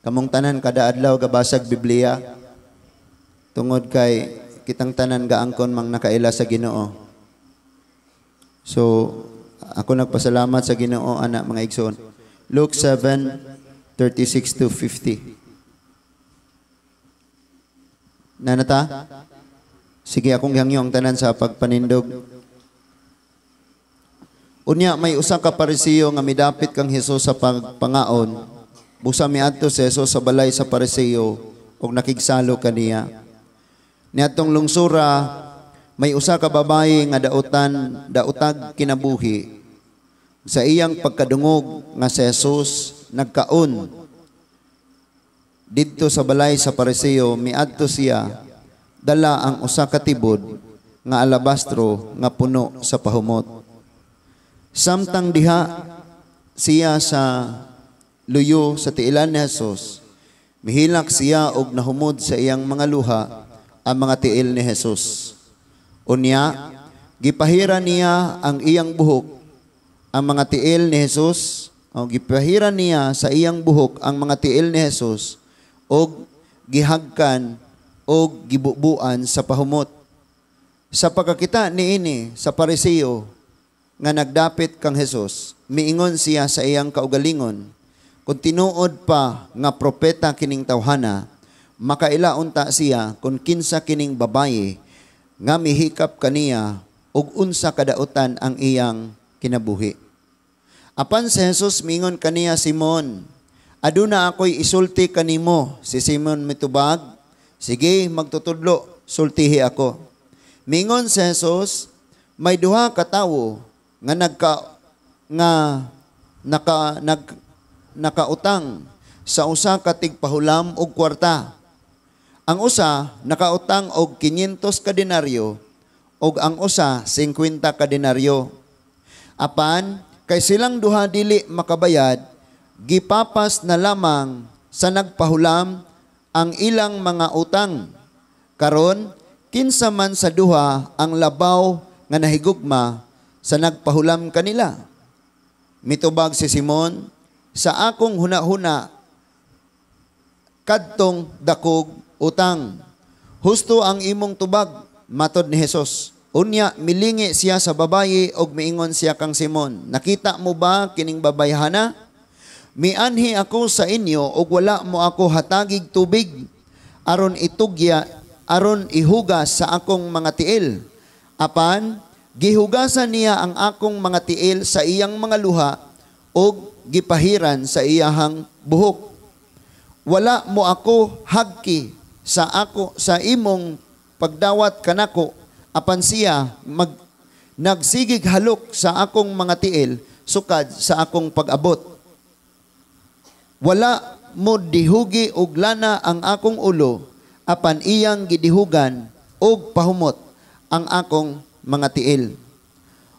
Kamong tanan kada adlaw gabasag Biblia tungod kay kitang tanan gaangkon mang nakaila sa Ginoo. So ako nagpasalamat sa Ginoo ana, mga igsoon. Luke 7:36 to 50. Nanata? Sige, akong gihangyo ang tanan sa pagpanindog. Unya may usa ka Parisiyo nga midapit kang Hesus sa pagpangaon. Busa miadto si Hesus sa balay sa Parisiyo ug nakigsalo kaniya. Niadtong lungsura may usa ka babayi nga dautan dautag kinabuhi. Sa iyang pagkadungog nga si Jesus nagkaon didto sa balay sa Parisiyo, miadto siya dala ang usa ka tibod nga alabastro nga puno sa pahumot. Samtang diha siya sa luyo sa tiilan ni Jesus, mihilak siya og nahumod sa iyang mga luha ang mga tiil ni Jesus. Unya, gipahira niya ang iyang buhok, ang mga tiil ni Jesus, o gipahira niya sa iyang buhok ang mga tiil ni Jesus, og gihagkan og gibubuan sa pahumot. Sa pagkakita niini sa Parisiyo nga nagdapit kang Jesus, miingon siya sa iyang kaugalingon, "Kung tinuod pa nga propeta kining tawhana, makaila unta siya kung kinsa kining babaye nga mihikap kaniya ug unsa kadautan ang iyang kinabuhi." Apan si Jesus mingon kaniya, "Simon, aduna ako'y isulti kanimo." Si Simon mitubag, "Sige, magtutudlo, sultihi ako." Mingon si Jesus, "May duha ka tawo nga nagka nga naka nag nakautang sa usa ka tigpahulam og kwarta. Ang usa nakautang og 500 ka denaryo ug ang usa 50 ka denaryo. Apan kay silang duha dili makabayad, gipapas na lamang sa nagpahulam ang ilang mga utang. Karon, kinsa man sa duha ang labaw nga nahigugma sa nagpahulam kanila?" Mitubag si Simon, "Sa akong hunahuna, kadtong dakog utang." "Husto ang imong tubag," matod ni Jesus. Unya, milingi siya sa babayi og miingon siya kang Simon, "Nakita mo ba kining babayhana? Mianhi ako sa inyo og wala mo ako hatagig tubig aron itugya aron ihugas sa akong mga tiil. Apan gihugasan niya ang akong mga tiil sa iyang mga luha og gipahiran sa iyahang buhok. Wala mo ako hagki sa ako sa imong pagdawat kanako, apan siya nagsigig halok sa akong mga tiil sukad sa akong pag-abot. Wala mo dihugi og lana ang akong ulo, apan iyang gidihugan og pahumot ang akong mga tiil.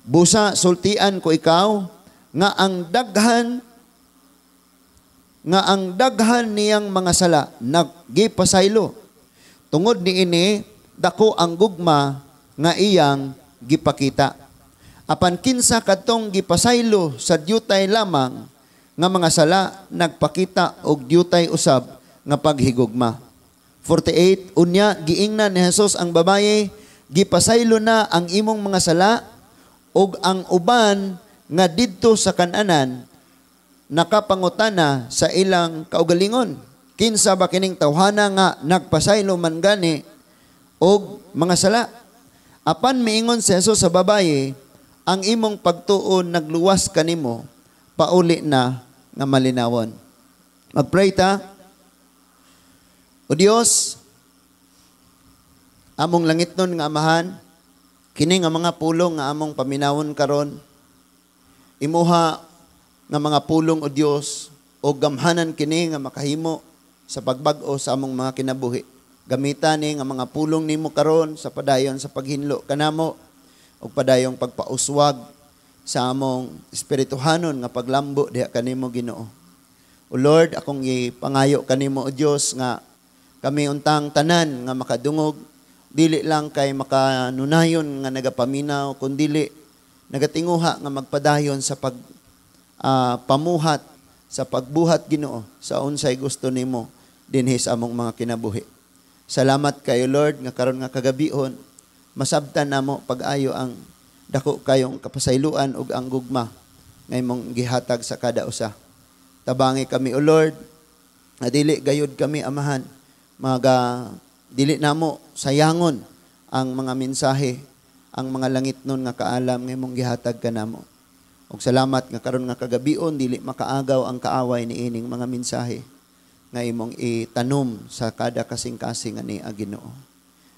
Busa sultian ko ikaw nga ang daghan niyang mga sala naggipasaylo. Tungod niini dako ang gugma nga iyang gipakita. Apan kinsa kadtong gipasaylo sa dyutay lamang nga mga sala, nagpakita og dyutay usab nga paghigugma." 48. Unya giingnan ni Jesus ang babaye, "Gipasaylo na ang imong mga sala." Ug ang uban nga didto sa kananan nakapangutana sa ilang kaugalingon, "Kinsa ba kining tawhana nga nagpasaylo man gani og mga sala?" Apan miingon si Jesus sa babaye, "Ang imong pagtuo nagluwas kanimo, pauli na nga malinawon." Magpray ta. O Dios, among langitnon nga Amahan, kini nga mga pulong nga among paminawon karon, imuha nga mga pulong, o Dios, o gamhanan kini nga makahimo sa pagbag-o sa among mga kinabuhi. Gamita ni nga mga pulong nimo karon sa padayon sa paghinlo kanamo ug padayong pagpauswag sa among espirituhanon nga paglambo diha kanimo, Ginoo. O Lord, akong gipangayo kanimo, O Dios, nga kami untang tanan nga makadungog dili lang kay makanunayon nga nagapaminaw, kundili nagatinguha nga magpadayon sa pag pamuhat Sa pagbuhat, Ginoo, sa unsay gusto nimo dinhi sa among mga kinabuhi. Salamat kayo, Lord, nga karon nga kagabihon masabtan namo pag-ayo ang dako kayong kapasayloan ug ang gugma nga imong gihatag sa kada usa. Tabangi kami, O Lord, nga dili gayud kami, Amahan, maga dili namo sayangon ang mga mensahe, ang mga langitnon nga kaalam nga imong gihatag kanamo. Ug salamat nga karon nga kagabion dili makaagaw ang kaaway niining mga mensahe nga imong itanom sa kada kasing-kasing ani, Ginoo.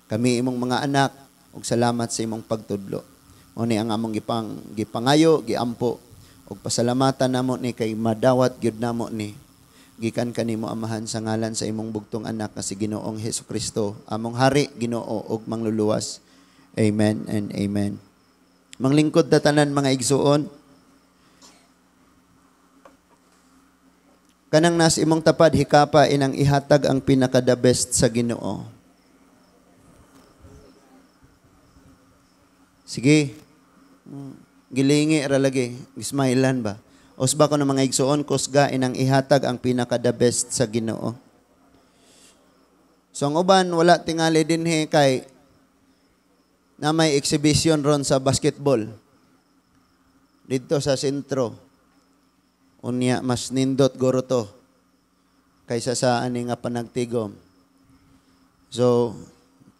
Kami imong mga anak ug salamat sa imong pagtudlo. Mao ni ang among gipangayo, giampo ug pasalamatan namo ni kay madawat gyud namo ni gikan kanimo, Amahan, sa ngalan sa imong bugtong anak nga si Ginoong Hesukristo, among hari, Ginoo ug Mangluluwas. Amen and amen. Manglingkod ta tanan, mga igsuon. Kanang nas imong tapad, hikapa inang ihatag ang pinaka the best sa Ginoo. Sige. Gilingi ra lagi, gismailan ba? Usba ko ng mga igsuon, kusga inang ihatag ang pinaka the best sa Ginoo. So ang uban wala tingali dinhi kay na may exhibition ron sa basketball didto sa sentro. Unya mas nindot guro to kaysa sa ani nga panagtigom. So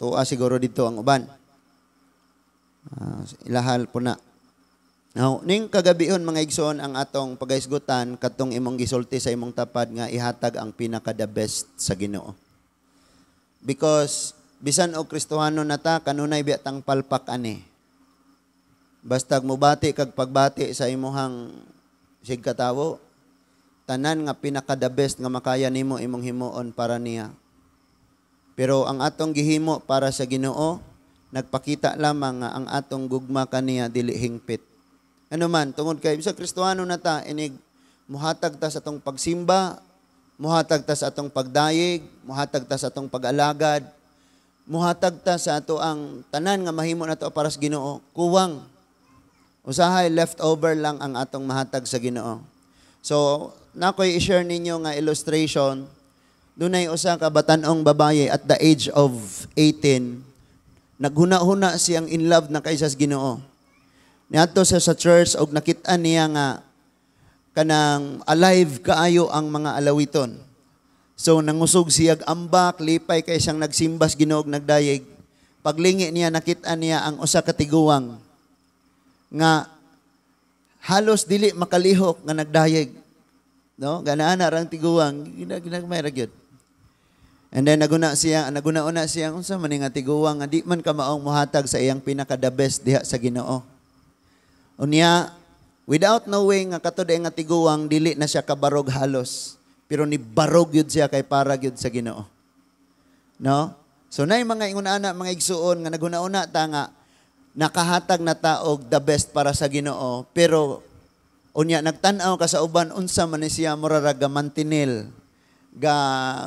tuwa siguro dito ang uban. Ilahal po na. Now, ning kagabihon, mga igsoon, ang atong pagahisgutan katong imong gisulti sa imong tapad nga ihatag ang pinaka the best sa Ginoo. Because bisan og Kristohano na ta, kanunay biya tang palpak ani. Bastag mobati kag pagbati sa imuhang sigkatawo, tanan nga pinaka the best nga makaya nimo imong himuon para niya. Pero ang atong gihimo para sa Ginoo, nagpakita lamang nga ang atong gugma kaniya dili hingpit. Ano man, tungod kay sa Kristohano na ta, inig muhatag ta sa atong pagsimba, muhatag ta sa atong pagdayeg, muhatag ta sa atong pag-alagad, muhatag ta sa ato ang tanan nga mahimo nato para sa Ginoo, kuwang. Usahay leftover lang ang atong mahatag sa Ginoo. So, nakoy i-share ninyo nga illustration. Dunay usa ka batan-ong babaye at the age of 18, naghuna-huna siyang in love na kaysa sa Ginoo. Niadto siya sa church og nakit-an niya nga kanang alive kaayo ang mga alawiton. So nangusog siya ambak, lipay kay siyang nagsimbas Ginoo og nagdayeg. Paglingi niya, nakit-an niya ang usa ka tiguang nga halos dili makalihok nga nagdayeg. No? Ganaan na rang tiguang, ginagmay ra gyud. And then naguna-una siya, unsa man nga tiguang nga di man ka maong mohatag sa iyang pinaka the best diha sa Ginoo. Unya, without knowing nga kato nga tiguang dili na siya kabarog halos, pero ni barog yun siya kay para gyud sa Ginoo. No? So nay mga ingon-ana, mga igsuon, nga naguna-una ta nga nakahatag na ta og the best para sa Ginoo, pero unya nagtan-aw ka sa uban, unsa man ni siya, mura ra ga mantinil ga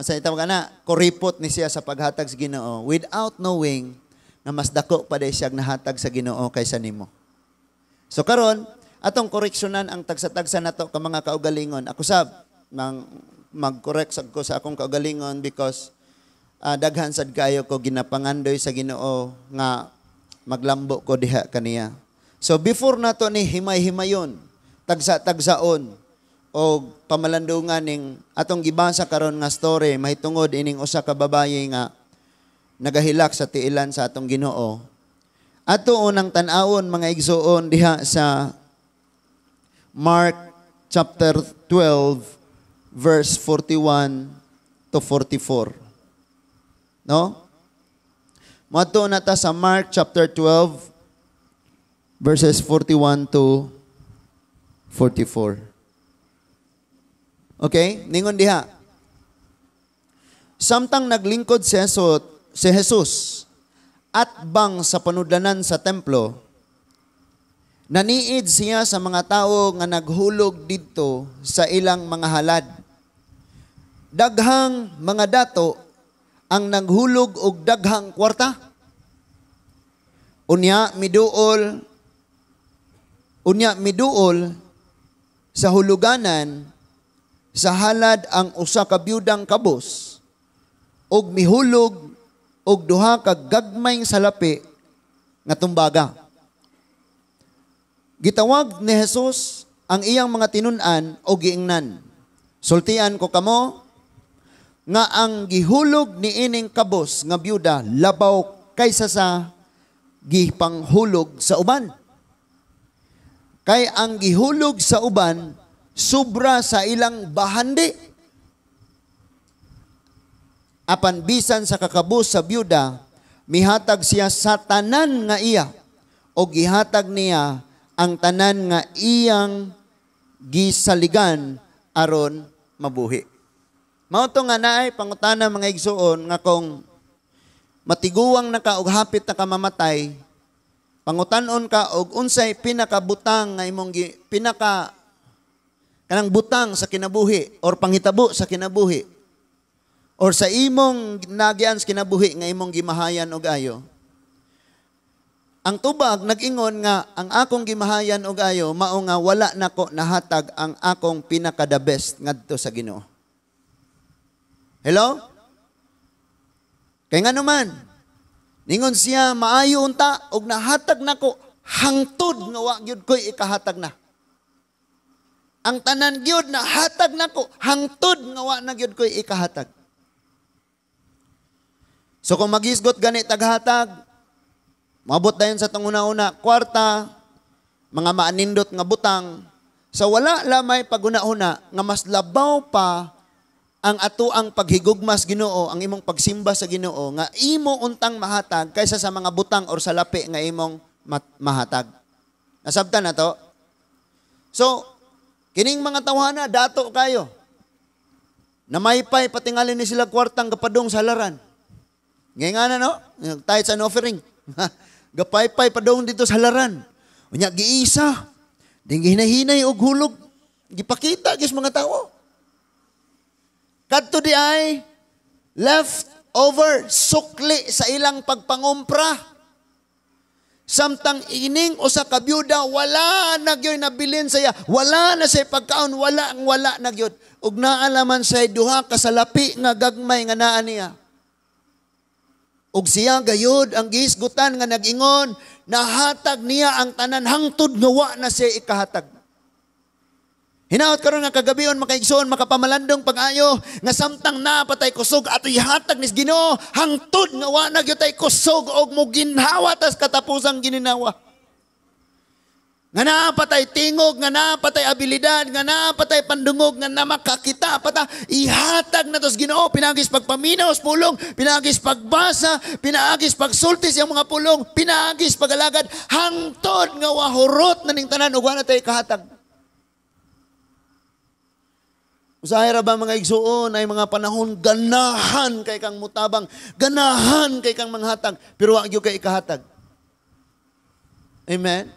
sa itawag ana koripot ni siya sa paghatag sa Ginoo, without knowing nga mas dako pa day siya nahatag sa Ginoo kaysa nimo. So karon atong koreksyonan ang tagsa-tagsa nato ka mga kaugalingon. Ako sab mang mag-correct sad ko sa akong kaugalingon because daghan sad kayo ko ginapangandoy sa Ginoo nga maglambo ko diha kaniya. So before nato ni himay-himayon, tagsa-tagsaon o pamalandungan ning atong gibasa karon nga story mahitungod ining usa ka babaye nga nagahilak sa tiilan sa atong Ginoo. Ato unang tan-awon, mga igsuon, diha sa Mark chapter 12 verse 41 to 44. No? Moadto na ta sa Mark chapter 12 verses 41 to 44. Okay? Ningon diha. Samtang naglingkod si Jesus at bang sa panudlanan sa templo, naniid siya sa mga tao nga naghulog didto sa ilang mga halad. Daghang mga dato ang naghulog og daghang kwarta. Unya miduol sa huluganan sa halad ang usa ka byudang kabos ug mihulog og duha ka gagmayng salapi nga tumbaga. Gitawag ni Jesus ang iyang mga tinun-an o giingnan, "Sultian ko kamo nga ang gihulog ni ining kabos nga byuda labaw kaysa sa gipanghulog sa uban. Kay ang gihulog sa uban sobra sa ilang bahandi. Apan bisan sa kakabos sa byuda, mihatag siya sa tanan nga iya o gihatag niya ang tanan nga iyang gisaligan aron mabuhi." Mao to nga naay pangutana, mga igsuon, nga kung matiguang na ka og hapit na ka mamatay, pangutan-on ka og unsay pinakabutang nga imong pinaka kanang butang sa kinabuhi or panghitabo sa kinabuhi or sa imong nagyan sa kinabuhi nga imong gimahayan og ayo. Ang tubag nag-ingon nga ang akong gimahayan og ayo mao nga wala nako nahatag ang akong pinaka the best ngadto sa Ginoo. Hello? Kay ngano man, ningon siya, maayo unta og nahatag nako hangtod nga wa gyud ko'y ikahatag na. Ang tanan gyud nahatag nako hangtod nga wa na gyud ko'y ikahatag. So kung magisgot gani taghatag, mabot dayon sa tong una-una, kwarta, mga maanindot nga butang, sa wala lamay paguna-una nga mas labaw pa ang atoang paghigugmas Ginoo, ang imong pagsimba sa Ginoo nga imo untang mahatag kaysa sa mga butang or salapi nga imong mahatag. Nasabtan na to? So, kining mga tawhana dato kayo. Namaypay patingali ni sila kwartang gapadong sa halaran. Ngayon nga na, no? Tithes and offering. Gapaypay padong dito sa halaran. Unya giisa. Ding gihinahinay og hulog. Gipakita gis mga tao. Kadto di ay left over sukli sa ilang pagpangumpra. Samtang ining usa ka byuda wala na gyud nabilin saya, wala na say pagkaon, wala ang wala na gyud. Ug naalaman say duha ka salapi nga gagmay nga naa niya. Ug siya gayud ang gihisgutan nga nag-ingon, nahatag niya ang tanan hangtod nga wa na siya ikahatag. Hinaot karon nga kagabion, makaigsoon, makapamalandong pag-ayo nga samtang napatay kusog ato ihatag nis Ginoo hangtod nga wa na gyud tay kusog og moginhawa tas katapusang gininawa. Nga napatay tingog, nga napatay abilidad, nga napatay pandungog, nga na makakita pata, ihatag na tos Ginoo, pinaagis pagpaminaw sa pulong, pinaagis pagbasa, pinaagis pagsulti sa mga pulong, pinaagis pagalagad, hangtod nga wahurot na ning tanan ug wa na tay kahatag. Usahay ra ba, mga igsuon, ay mga panahon ganahan kay kang mutabang, ganahan kay kang manghatag, pero wa gyud kay ikahatag. Amen.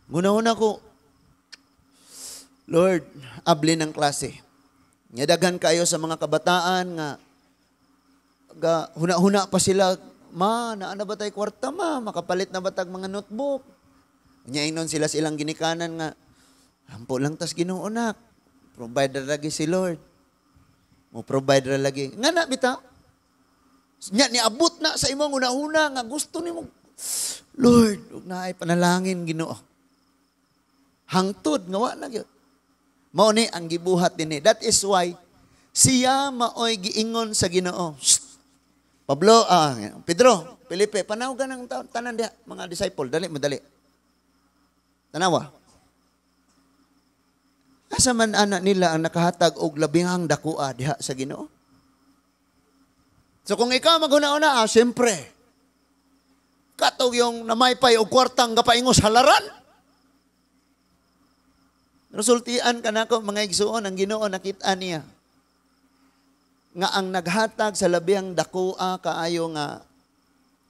Gunahon ako, Lord, abli ng klase. Nga daghan kayo sa mga kabataan nga ga, huna-huna pa sila, "Ma, naa na ba tay kwarta, ma? Makapalit na ba tag mga notebook?" Nya ingnon sila sa ilang ginikanan nga, "Ampo lang tas Ginoo, nak. Provide ra lagi si Lord. Mo provide ra lagi." Nga na bitaw. Nya niabot na sa imong una-una nga gusto nimo, "Lord, ug naay panalangin, Ginoo." Hangtod nga wa na gyud. Mao ni ang gibuhat dinhi. That is why siya maoy giingon sa Ginoo. Shh. Pablo, Pedro, Felipe, panawgan ng tanan diha, mga disciple, dali mo dali. Tanawa. Asa man ana nila ang nakahatag og labihang dakoa diha sa Ginoo? So kung ikaw maghuna-una, siyempre, katog yung namaypay og kwartang gapaingos halaran. Resultian ka nako, mga igsuon, ang Ginoo nakita niya nga ang naghatag sa labihang dakoa kaayo nga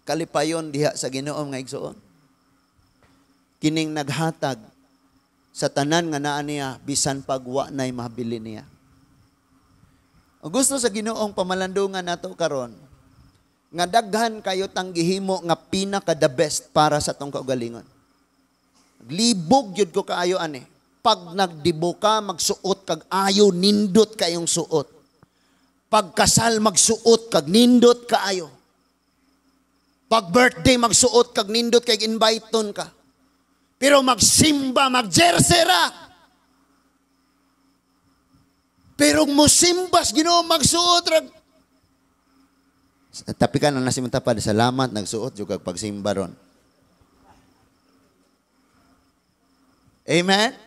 kalipayon diha sa Ginoo, mga igsuon, kining naghatag sa tanan nga naa niya bisan pagwa na'y mabili niya. Ang gusto sa Ginoong pamalandungan nato karon nga daghan kayo tang gihimo nga pinaka the best para sa tong kaugalingon. Libog gyud ko kaayo ani. Pag nagdibo ka, magsuot kag ayo, nindot kayong suot. Pagkasal, magsuot kag nindot kaayo. Pag birthday, magsuot kag nindot kay inviteon ka. Pero magsimba, magjersey ra. Pero musimbas Ginoo, magsuot ra. Tapi ka na nasi tapad, salamat nagsuot jud kag pagsimba ron. Amen.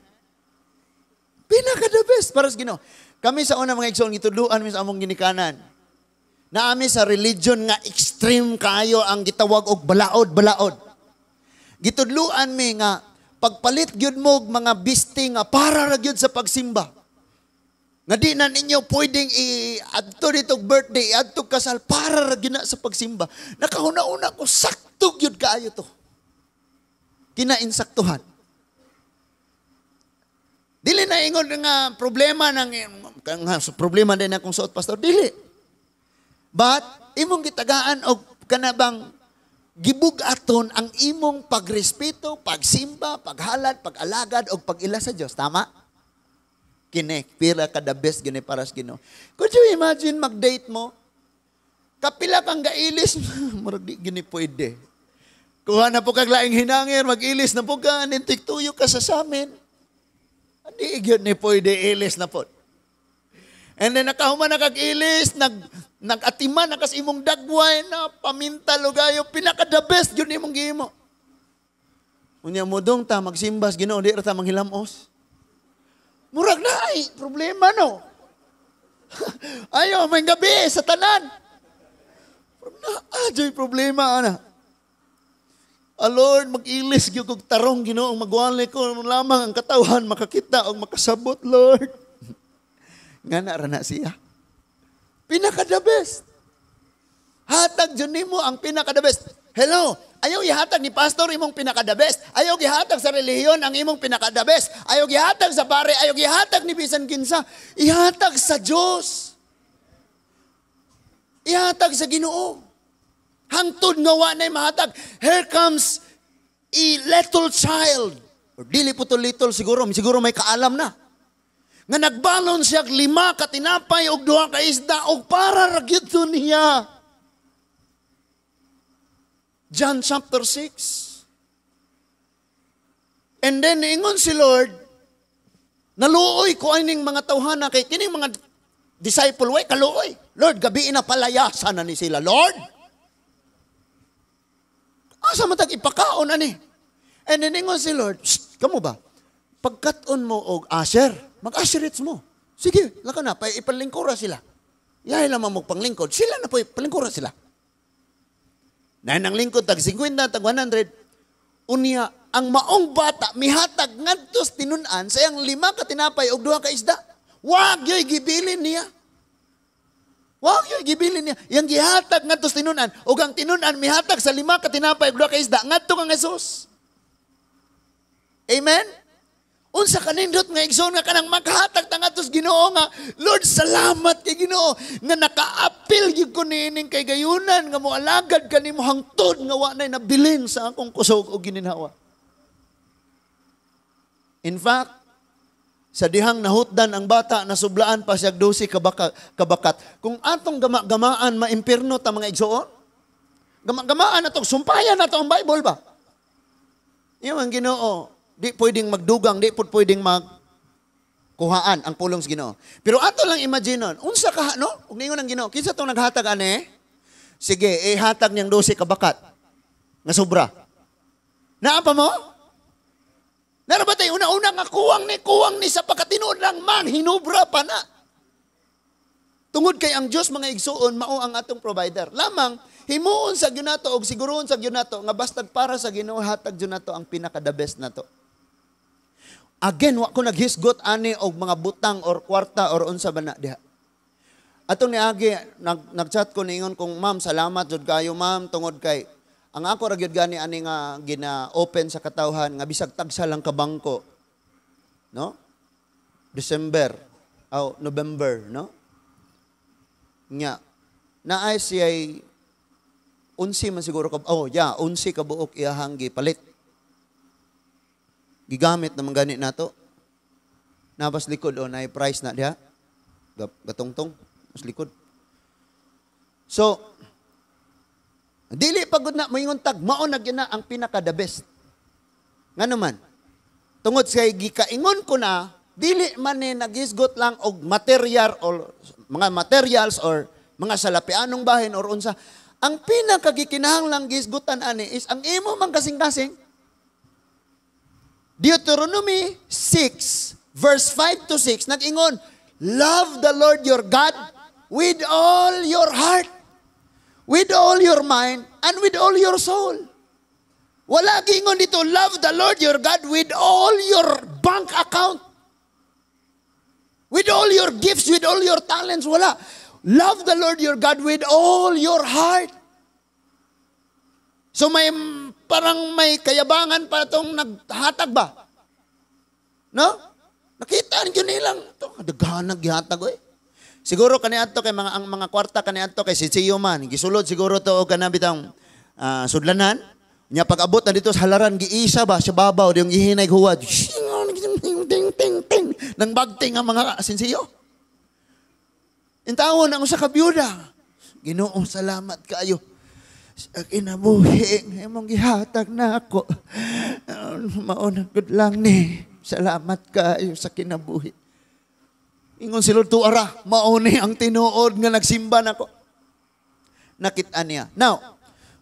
Pinaka the best para sa Ginoo. Kami sa una mga igsoon gitudloan mi sa among ginikanan. Naami sa religion nga extreme kaayo ang gitawag og balaod, balaod. Gitudloan mi nga pagpalit gyud mo og mga biste nga para ra gyud sa pagsimba. Nga di na ninyo pwedeng i-adto dito birthday, i-adto kasal, para ra gyud na sa pagsimba. Nakahuna-una ko, sakto gyud kaayo to. Kinainsaktuhan. Dili na ingon nga problema ng nga problema din akong suot, pastor, dili. But imong gitagaan og kanabang gibug-aton ang imong pagrespeto, pagsimba, paghalad, pag-alagad og pag-ila sa Dios, tama? Kini, pila ka the best gini para sa Ginoo. Could you imagine mag-date mo? Kapila kang gailis, murag di gini pwede. Kuha na po kag laing hinangir, mag-ilis na po ka, nintik tuyo ka sa samin. Di gyud ni pwede, ilis na po. And then nakahuman na kag ilis, nag-atiman na kas imong dagway na paminta lugayo, pinaka the best gyud imong gihimo. Unya mo dong ta magsimbas Ginoo, di ra ta manghilamos. Murag na ay problema no. Ayo may gabi sa tanan. Na joy problema ana. Ah, Lord, mag-ilis gyud kog tarong Ginoo, magwali ko lamang ang katawhan makakita og makasabot, Lord. Nga na ra na siya. Pinaka the best. Hatag jud nimo ang pinaka the best. Hello, ayaw ihatag ni pastor imong pinaka the best. Ayaw gihatag sa relihiyon ang imong pinaka the best. Ayaw gihatag sa pare, ayaw gihatag ni bisan kinsa. Ihatag sa Dios. Ihatag sa Ginoo. Hangtod nga wa nay mahatag. Here comes a little child. Or dili po to little siguro, siguro may kaalam na. Nga nagbalon siya 5 ka tinapay og 2 ka isda og para ra gyud to niya. John chapter 6. And then niingon si Lord, naluoy ko aning mga tawhana kay kining mga disciple way kaluoy. Lord, gabi na palayasan na ni sila, Lord. Asa man tag ipakaon ani? And then ingon si Lord, shh, kamo ba? Pagkat-on mo og asher, mag-asherits mo. Sige, laka na, ipalingkura sila. Yahay lamang mo panglingkod, sila na po ipalingkura sila. Nahin ang lingkod, tag 50, tag 100. Unya, ang maong bata, mihatag ngadtos tinun-an sa iyang 5 ka tinapay og 2 ka isda. Wag yo'y gibilin niya. Wag yo'y gibilin niya. Yang gihatag ngadtos tinun-an, ug ang tinun-an mihatag sa 5 ka tinapay ug 2 ka isda ngadto kang Jesus. Amen? Unsa kanindot nga igsoon nga kanang maghatag ta ngadto sa Ginoo nga, Lord, salamat kay Ginoo nga nakaapil gyud ko niining kay gayunan nga moalagad kanimo hangtod nga wa nay nabilin sa akong kusog og gininhawa. In fact, sa dihang nahutdan ang bata, nasublaan pa siya 12 kabakat. Kung atong gama-gamaan, maimpirno ta mga igsoon. Gama-gamaan na to, sumpayan na to ang Bible ba? Iyo ang Ginoo, di pwedeng magdugang, di pwedeng magkuhaan ang pulong sa Ginoo. Pero ato lang imagine, unsa ka, no? Ug ningon ang Ginoo, kinsa tong naghatag ane? Sige, ihatag niyang 12 kabakat nga sobra. Naa pa mo? Nara ba tayo, una-una nga kuwang ni sa pagkatinuod lang man, hinubra pa na. Tungod kay ang Diyos mga igsuon, mao ang atong provider. Lamang, himuon sa gyud nato og siguruon sa gyud nato nga bastag para sa Ginoo hatag gyud nato ang pinaka the best nato. Again, wa ko naghisgot ani og mga butang or kwarta or unsa ba na diha. Atong niagi nagchat ko niingon kong ma'am, salamat jud kayo ma'am tungod kay ang ako ra gyud gani ani nga gina-open sa katawhan nga bisag tagsa lang ka bangko. No? December o November, no? Nya naay siya'y unsi man siguro ka, oh yeah, unsi ka buok iyahang gipalit. Gigamit naman gani nato. Nabas likod o na price na diha. Gatungtong mas likod. So dili pagod na moingon tag mao na gyud na ang pinaka the best. Ngano man? Tungod sa gikaingon ko na dili man ni nagisgot lang og material or mga materials or mga salapianong bahin or unsa. Ang pinakagikinahanglang gisgutan ani is ang imo mang kasing-kasing. Deuteronomy 6 verse 5 to 6 nag-ingon, "Love the Lord your God with all your heart, with all your mind, and with all your soul." Wala giingon dito, "Love the Lord your God with all your bank account, with all your gifts, with all your talents." Wala. Love the Lord your God with all your heart. So may parang may kayabangan pa itong naghatag ba? No? Nakita niyo nilang ito, daghan gihatag oy. Siguro kaniadto kay mga ang mga kwarta kaniadto kay si man gisulod siguro to og kana bitang sudlanan. Nya pag-abot na dito sa halaran, giisa ba sa babaw yung gihinay huwad. Ting ting ting nang bagting ang mga sinsiyo. Intawon ang usa ka byuda. "Ginoo, salamat kaayo sa kinabuhi imong gihatag nako. Mao na gud lang ni. Salamat kaayo sa kinabuhi." Ingon si Lord, "Tuara, mao ni ang tinuod nga nagsimba nako." Nakita niya. Now,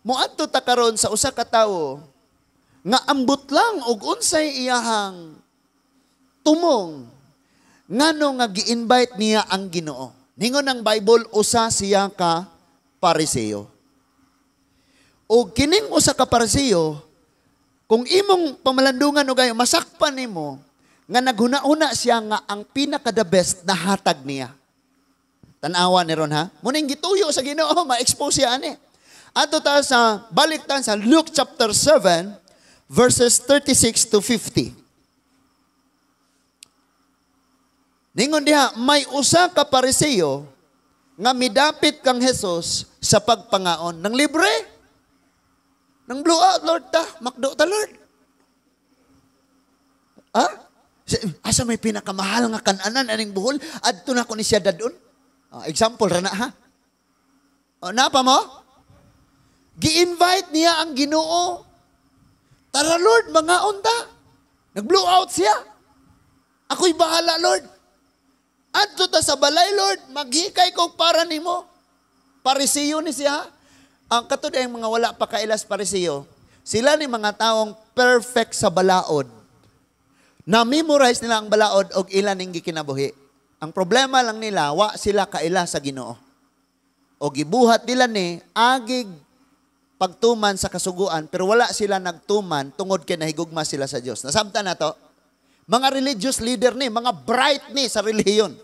moadto ta karon sa usa ka tawo nga ambot lang og unsay iyahang tumong ngano nga gi-invite niya ang Ginoo. Ningon ang Bible, usa siya ka Pariseo. O kining usa ka Pariseo, kung imong pamalandungan o gayo, masakpan nimo nga naghuna-huna siya nga ang pinaka the best na hatag niya. Tanawa ni ron ha. Muning gituyo sa Ginoo, ma-expose siya ani. Ato ta sa balik ta sa Luke chapter 7 verses 36 to 50. Ningon diha, may usa ka Pariseo nga midapit kang Jesus sa pagpangaon ng libre. Nang blow out, Lord ta, makdo ta, Lord. Ha? Asa may pinakamahal nga kananan aning buhol, adto na ko ni siya dadon. Example ra na ha. O, napa mo? Gi-invite niya ang Ginoo. "Tara Lord, mangaon ta." Nag-blow out siya. "Ako'y bahala, Lord. Adto ta sa balay, Lord, maghikay ko para nimo." Parisiyo ni siya. Ang katod ay mga wala pa kailas Parisiyo, sila ni mga taong perfect sa balaod. Na-memorize nila ang balaod og ilan ning gikinabuhi. Ang problema lang nila, wa sila kaila sa Ginoo. O gibuhat nila ni agig pagtuman sa kasuguan, pero wala sila nagtuman tungod kay nahigugma sila sa Dios. Nasabtan na to? Mga religious leader ni, mga bright ni sa relihiyon.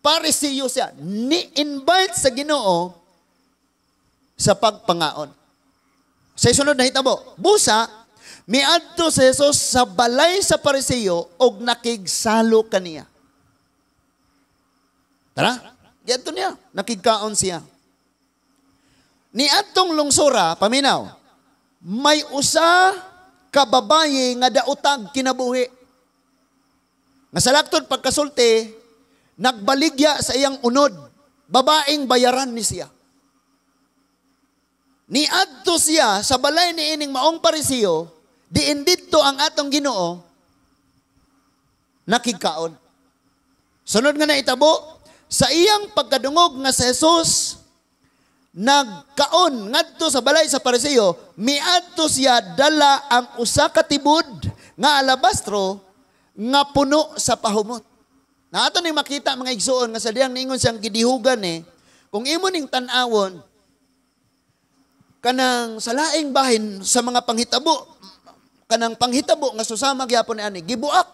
Parisiyo siya. Ni-invite sa Ginoo sa pagpangaon. Sa sunod na hitabo, busa, miadto si Jesus sa balay sa Parisiyo og nakigsalo kaniya. Tara, giadto niya, nakigkaon siya. Niadtong lungsura, paminaw, may usa ka babaye nga daotag kinabuhi. Nga sa laktod pagkasulti, nagbaligya sa iyang unod, babaeng bayaran ni siya. Niadto siya sa balay ni ining maong Parisiyo, diin didto ang atong Ginoo nakigkaon. Sunod nga naitabo, sa iyang pagkadungog nga si Jesus nagkaon ngadto sa balay sa Parisiyo, miadto siya dala ang usa ka tibod nga alabastro nga puno sa pahumot. Na ato ning makita mga igsuon nga sa diyang niingon siyang gidihugan ni, kung imo ning tan-awon kanang sa laing bahin sa mga panghitabo, kanang panghitabo nga susama gyapon ni ani, gibuak.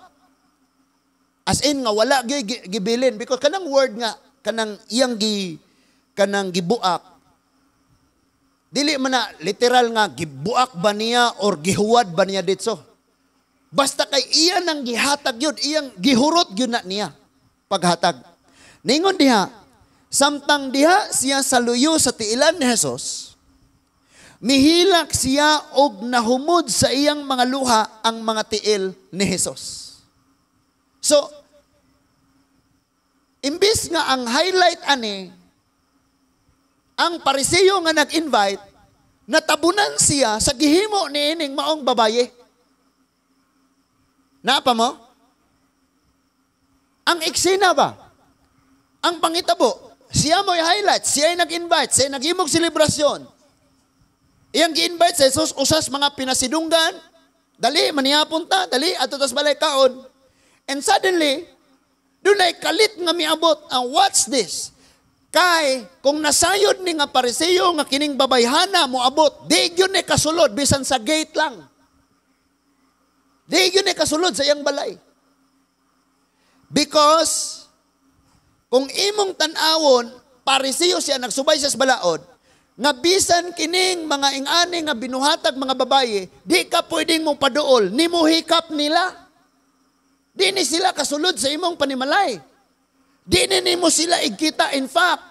As in nga wala gyud gibilin because kanang word nga kanang iyang kanang gibuak, dili man na literal nga gibuak ba niya or gihuwad ba niya ditso. Basta kay iya nang gihatag yun, iyang gihurot yun na niya paghatag. Ningon diha, samtang diha siya sa luyo sa tiilan ni Jesus, mihilak siya og nahumod sa iyang mga luha ang mga tiil ni Jesus. So, Imbis nga ang highlight ani, ang Pariseo nga nag-invite, natabunan siya sa gihimo ni ining maong babaye. Napa mo? Ang eksena ba? Ang pangitabo, siya mo'y highlight, siya ay nag-invite, siya ay naghimog selebrasyon. Iyang gi-invite sa Jesus, usas mga pinasidunggan, dali, manihapon ta, dali, ato tas balay kaon. And suddenly, dunay kalit nga miabot ang what's this? Kay, kung nasayod ni nga Pariseo nga kining babayhana moabot, di gyud ni kasulod, bisan sa gate lang. Di gyud ni kasulod sa iyang balay. Because, kung imong tan-awon, Pariseo siya, nagsubay siya sa balaod, nga bisan kining mga ingani nga binuhatag mga babaye, di ka pwedeng mo paduol, ni mo hikap nila. Di ni sila kasulod sa imong panimalay. Di ni nimo sila igkita. In fact,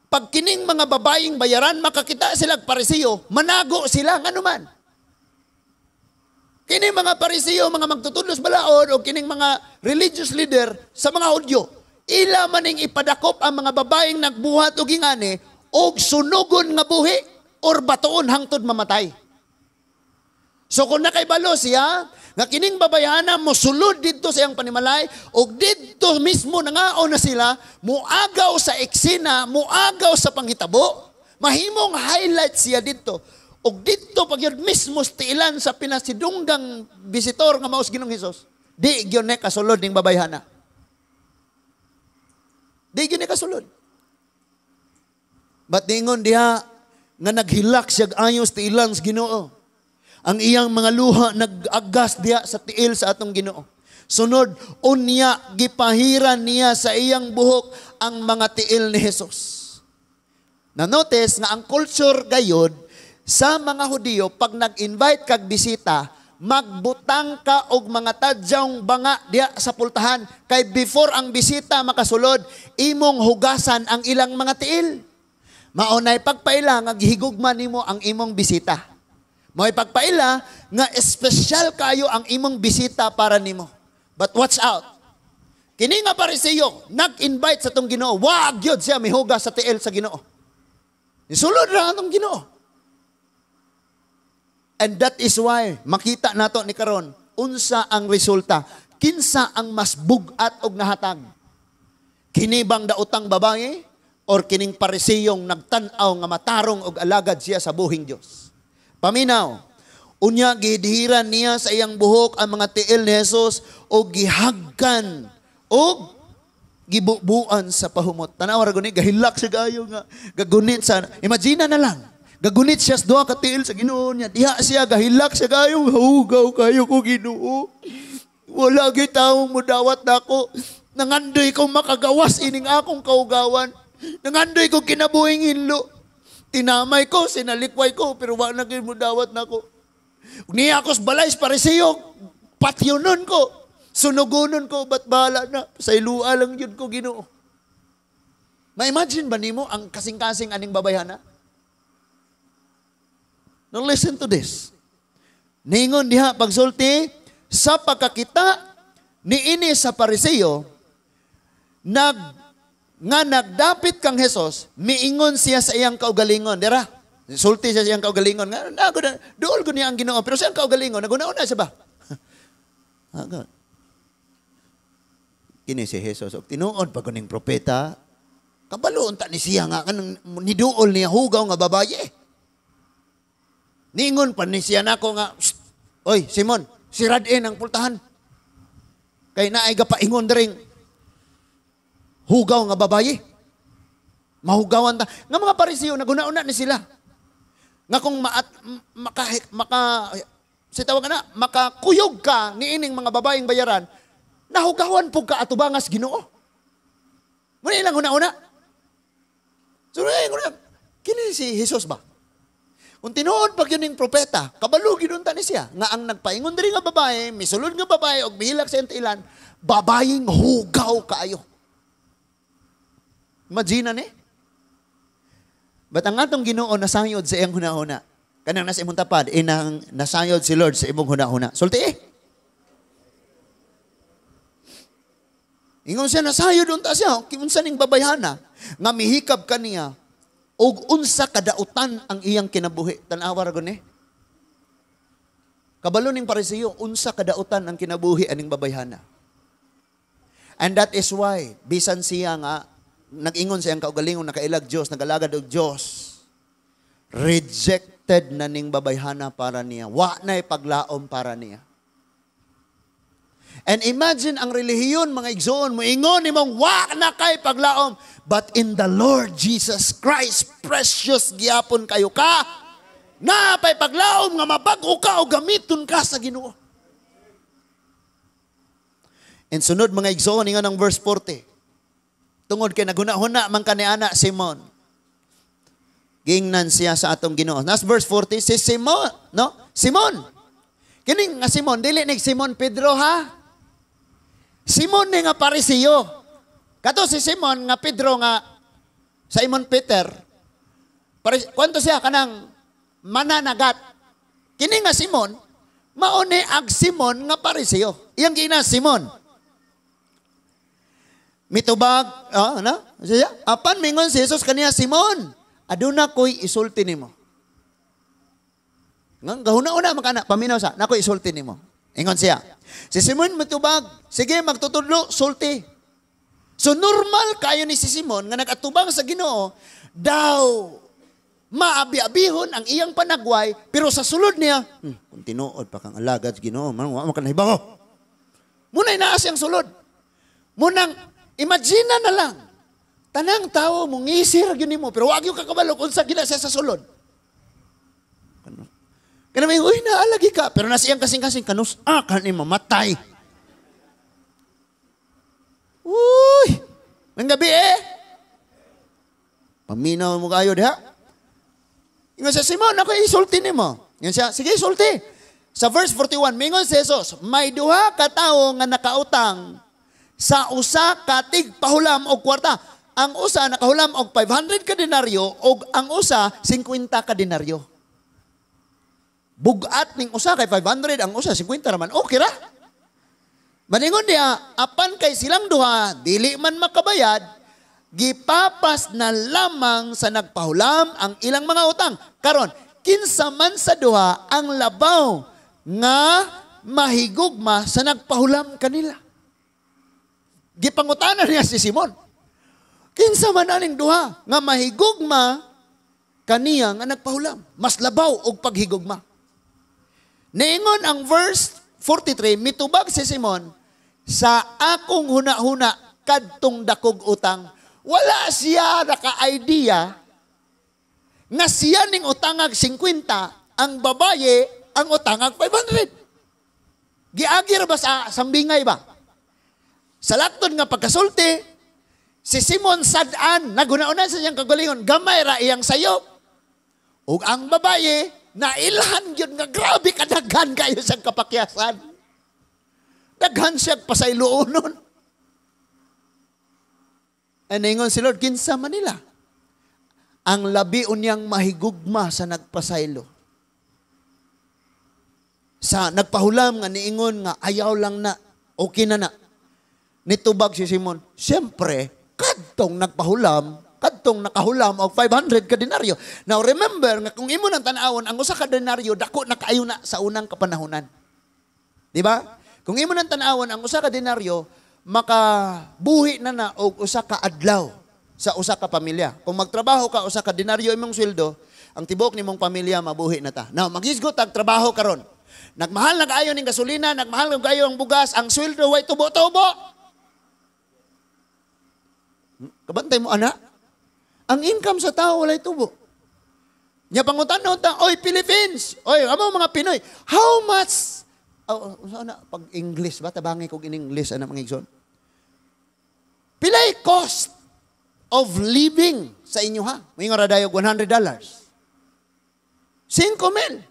pag kining mga babayeng bayaran, makakita sila Pariseo, manago sila, ngano man. Kining mga Pariseo, mga magtutudlos balaod, o kining mga religious leader sa mga Hudyo, ila maning ipadakop ang mga babaeng nagbuhat og ingani, og sunugon nga buhi, or batuon hangtod mamatay. So kung nakaibalo siya, nga kining babayhana mosulod didto sa iyang panimalay, og didto mismo nangaon na sila, muagaw sa eksena, muagaw sa panghitabo, mahimong highlight siya didto. Og didto pag yun mismo tiilan sa pinasidunggang visitor nga maos Ginoong Hesus, di gyud ni kasulod ning babayhana. Di gyud ni kasulod. But ningon diha nga naghilak siya ayos tiilan sa Ginoo. Ang iyang mga luha nag-agas diha sa tiil sa atong Ginoo. Sunod, unya gipahiran niya sa iyang buhok ang mga tiil ni Jesus. Na-notice nga ang culture gayod sa mga Hudiyo, pag nag-invite kag bisita, magbutang ka og mga tadyong banga diha sa pultahan kay before ang bisita makasulod, imong hugasan ang ilang mga tiil. Maunay pagpaila nga gihigugma nimo ang imong bisita. Mao'y pagpaila nga espesyal kayo ang imong bisita para nimo. But watch out. Kini nga Pariseo nag-invite sa tong Ginoo, wag gyud siya mihugas sa tiil sa Ginoo. Nisulod ra atong Ginoo. And that is why makita nato ni karon unsa ang resulta, kinsa ang mas bug-at og nahatag. Kini bang daotang babae or kining Pariseyong nagtan-aw nga matarong og alagad siya sa buhing Dios? Paminaw, unya gihidhiran niya sa iyang buhok ang mga tiil ni Jesus o gihagkan o gibubuan sa pahumot. Tanaw ra guni, gahilak siya gayo nga gagunit sa, imagine na lang, gagunit siya sa duha ka tiil sa Ginoo niya. Diha siya gahilak siya gayo, hugaw kayo ko Ginoo. Wala gyud tawo mudawat nako. Nangandoy kong makagawas ining akong kaugawan. Nangandoy kong kinabuhing hinlo. Tinamay ko, sinalikway ko, pero wa na gyud mudawat nako. Niya ako sa balay sa Pariseo, patyonon ko, sunugonon ko, ba't bahala na? Sa ilua lang yun ko, Ginoo. Ma-imagine ba nimo ang kasing-kasing aning babayhana? Now listen to this. Ningon diha pagsulti, sa pagkakita niini sa Pariseo, nga nagdapit kang Hesus, miingon siya sa iyang kaugalingon. Dira, sulti siya sa iyang kaugalingon. Nga, duol ko niya ang Ginoo, pero sa iyang kaugalingon, naguna-una siya ba? Kini si Jesus, og tinuod pa kuning propeta, kabalo unta ni siya nga, kanang niduol niya hugaw nga babaye. Ningon pa ni siya nako nga, shh, oy, Simon, siradin ang pultahan. Kay naay gapaingon dering hugaw nga babaye. Mahugawan ta. Nga mga Pariseo, naguna-una ni sila. Nga kung maat, maka, maka, si tawag na, makakuyog ka niining mga babaeng bayaran, nahugawan po ka atubangas Ginoo. Muna ilang una-una. So, kini si Jesus ba? Kung tinuod pag yun yung propeta, kabalo ginunta ni siya, nga ang nagpaingon diri nga babae, misulod nga babae, og mihilak sa ilan, babaeng hugaw kaayo. Imagine ni. But ang atong Ginoo nasayod sa iyang hunahuna. Kanang nasa imong tapad, inang nasayod si Lord sa imong hunahuna. Sulti eh. Ingon siya, nasayod unta siya, unsa ning babayhana nga mihikab kaniya og unsa kadautan ang iyang kinabuhi. Tan-awa ra gud ni. Kabalo ning Pariseo unsa kadautan ang kinabuhi aning babayhana. And that is why bisan siya nga nag-ingon siyang kaugalingon, nakailag Dios, nagalagad og Dios, rejected na ning babayhana para niya. Wa na'y paglaom para niya. And imagine ang relihiyon, mga igsoon, moingon nimong wa na kay paglaom. But in the Lord Jesus Christ, precious gyapon kayo ka. Naa pay paglaom nga mabag-o ka o gamiton ka sa Ginoo. And sunod, mga igsoon, ingon ang verse 40. Tungod kay naghuna-huna man kani ana Simon. Giingnan siya sa atong Ginoo. Nas verse 40, si Simon, no? Simon. Kining nga Simon, dili ni Simon Pedro ha. Simon ni nga Pariseo. Kato si Simon nga Pedro nga Simon Peter. Paris, kwanto siya kanang mananagat. Kini nga Simon, mao ni ag Simon nga Pariseo. Iyang giingnan Simon. Mitubag, ano? Siya? Apan mingon si Jesus kaniya, "Simon, aduna ko'y isulti nimo." Nga gahuna-una man kana, paminaw sa, "Nakoy isulti nimo." Ingon siya. Si Simon mitubag, "Sige, magtutudlo, sulti." So normal kayo ni si Simon nga nag-atubang sa Ginoo, daw maabi-abihon ang iyang panagway, pero sa sulod niya, "Kung tinuod pa kang alagad sa Ginoo, man wa man ka nahibaw." Muna'y naa siyang sulod. Munang imagine na lang, tanang tao mo ngisir gyud nimo, pero wag gyud ka kabalo kung sa gina siya sa sulod. Kana may, "Uy, naalagi ka." Pero nasa iyang kasing-kasing, "Kanus, ah, kan mamatay." Uy, ng gabi eh. Paminaw mo kayo diha. Ingon siya, "Simon, ako isulti nimo." Ingon siya, "Sige, sulti." Sa verse 41, mingon si Jesus, "May duha ka tawo nga nakautang sa usa ka tigpahulam og kwarta. Ang usa nakahulam og 500 ka denaryo og ang usa 50 ka denaryo." Bugat ning usa kay 500, ang usa 50 raman. Okay ra. Maningon niya, apan kay silang duha, dili man makabayad, gipapas na lamang sa nagpahulam ang ilang mga utang. Karon, kinsa man sa duha ang labaw nga mahigugma sa nagpahulam kanila? Gipangutana niya si Simon. Kinsa man aning duha nga mahigugma kaniya nga nagpahulam? Mas labaw og paghigugma. Niingon ang verse 43, mitubag si Simon, "Sa akong huna-huna, kadtong dakog utang." Wala siya naka-idea nga siya ning utangag 50, ang babaye ang utangag 500. Giagi ra ba sa sambingay ba? Sa laktod nga pagkasulti, si Simon sad-an, naguna-una sa iyang kagalingon, gamay ra iyang sayop. Ug ang babaye, nailhan gyud nga grabe kadaghan kayo siyang kapakyasan. Daghan siya pasayloon. Ay ningon si Lord, kinsa man nila ang labi unyang mahigugma sa nagpasaylo? Sa nagpahulam nga niingon nga ayaw lang na, okay na na. Nitubag si Simon, "Siyempre, kadtong nagpahulam, kadtong nakahulam og 500 ka denaryo." Now remember nga kung imo nang tan-awon ang usa ka denaryo, dako na kaayo na sa unang kapanahonan. Di ba? Kung imo nang tan-awon ang usa ka denaryo, makabuhi na na og usa ka adlaw sa usa ka pamilya. Kung magtrabaho ka, usa ka denaryo imong sweldo, ang tibuok nimong pamilya mabuhi na ta. Now, maghisgot tag trabaho karon. Nagmahal na kaayo ning gasolina, nagmahal na kaayo ang bugas, ang sweldo way tubo-tubo. Kabantay mo, ana? Ang income sa tao walay tubo. Nya pangutan-on ta, "Oy Philippines, oy amo mga Pinoy, how much?" Oh, na pag English ba tabangi kog in English ana, mga igsoon. Pilay cost of living sa inyo ha? Moingon ra dayog $100. 5 mil.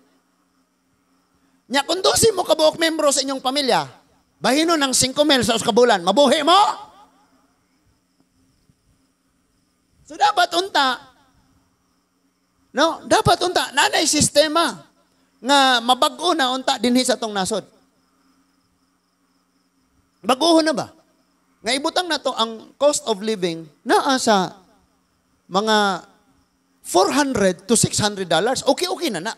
Nya kung 12 mo kabuok membro sa inyong pamilya, bahino ng 5 mil sa usa ka bulan, mabuhi mo? So dapat unta, no, dapat unta nanay sistema nga mabag-o na unta dinhi sa atong nasod. Bag-o na ba? Nga ibutang nato ang cost of living naa sa mga $400 to $600. Okay, okay na na.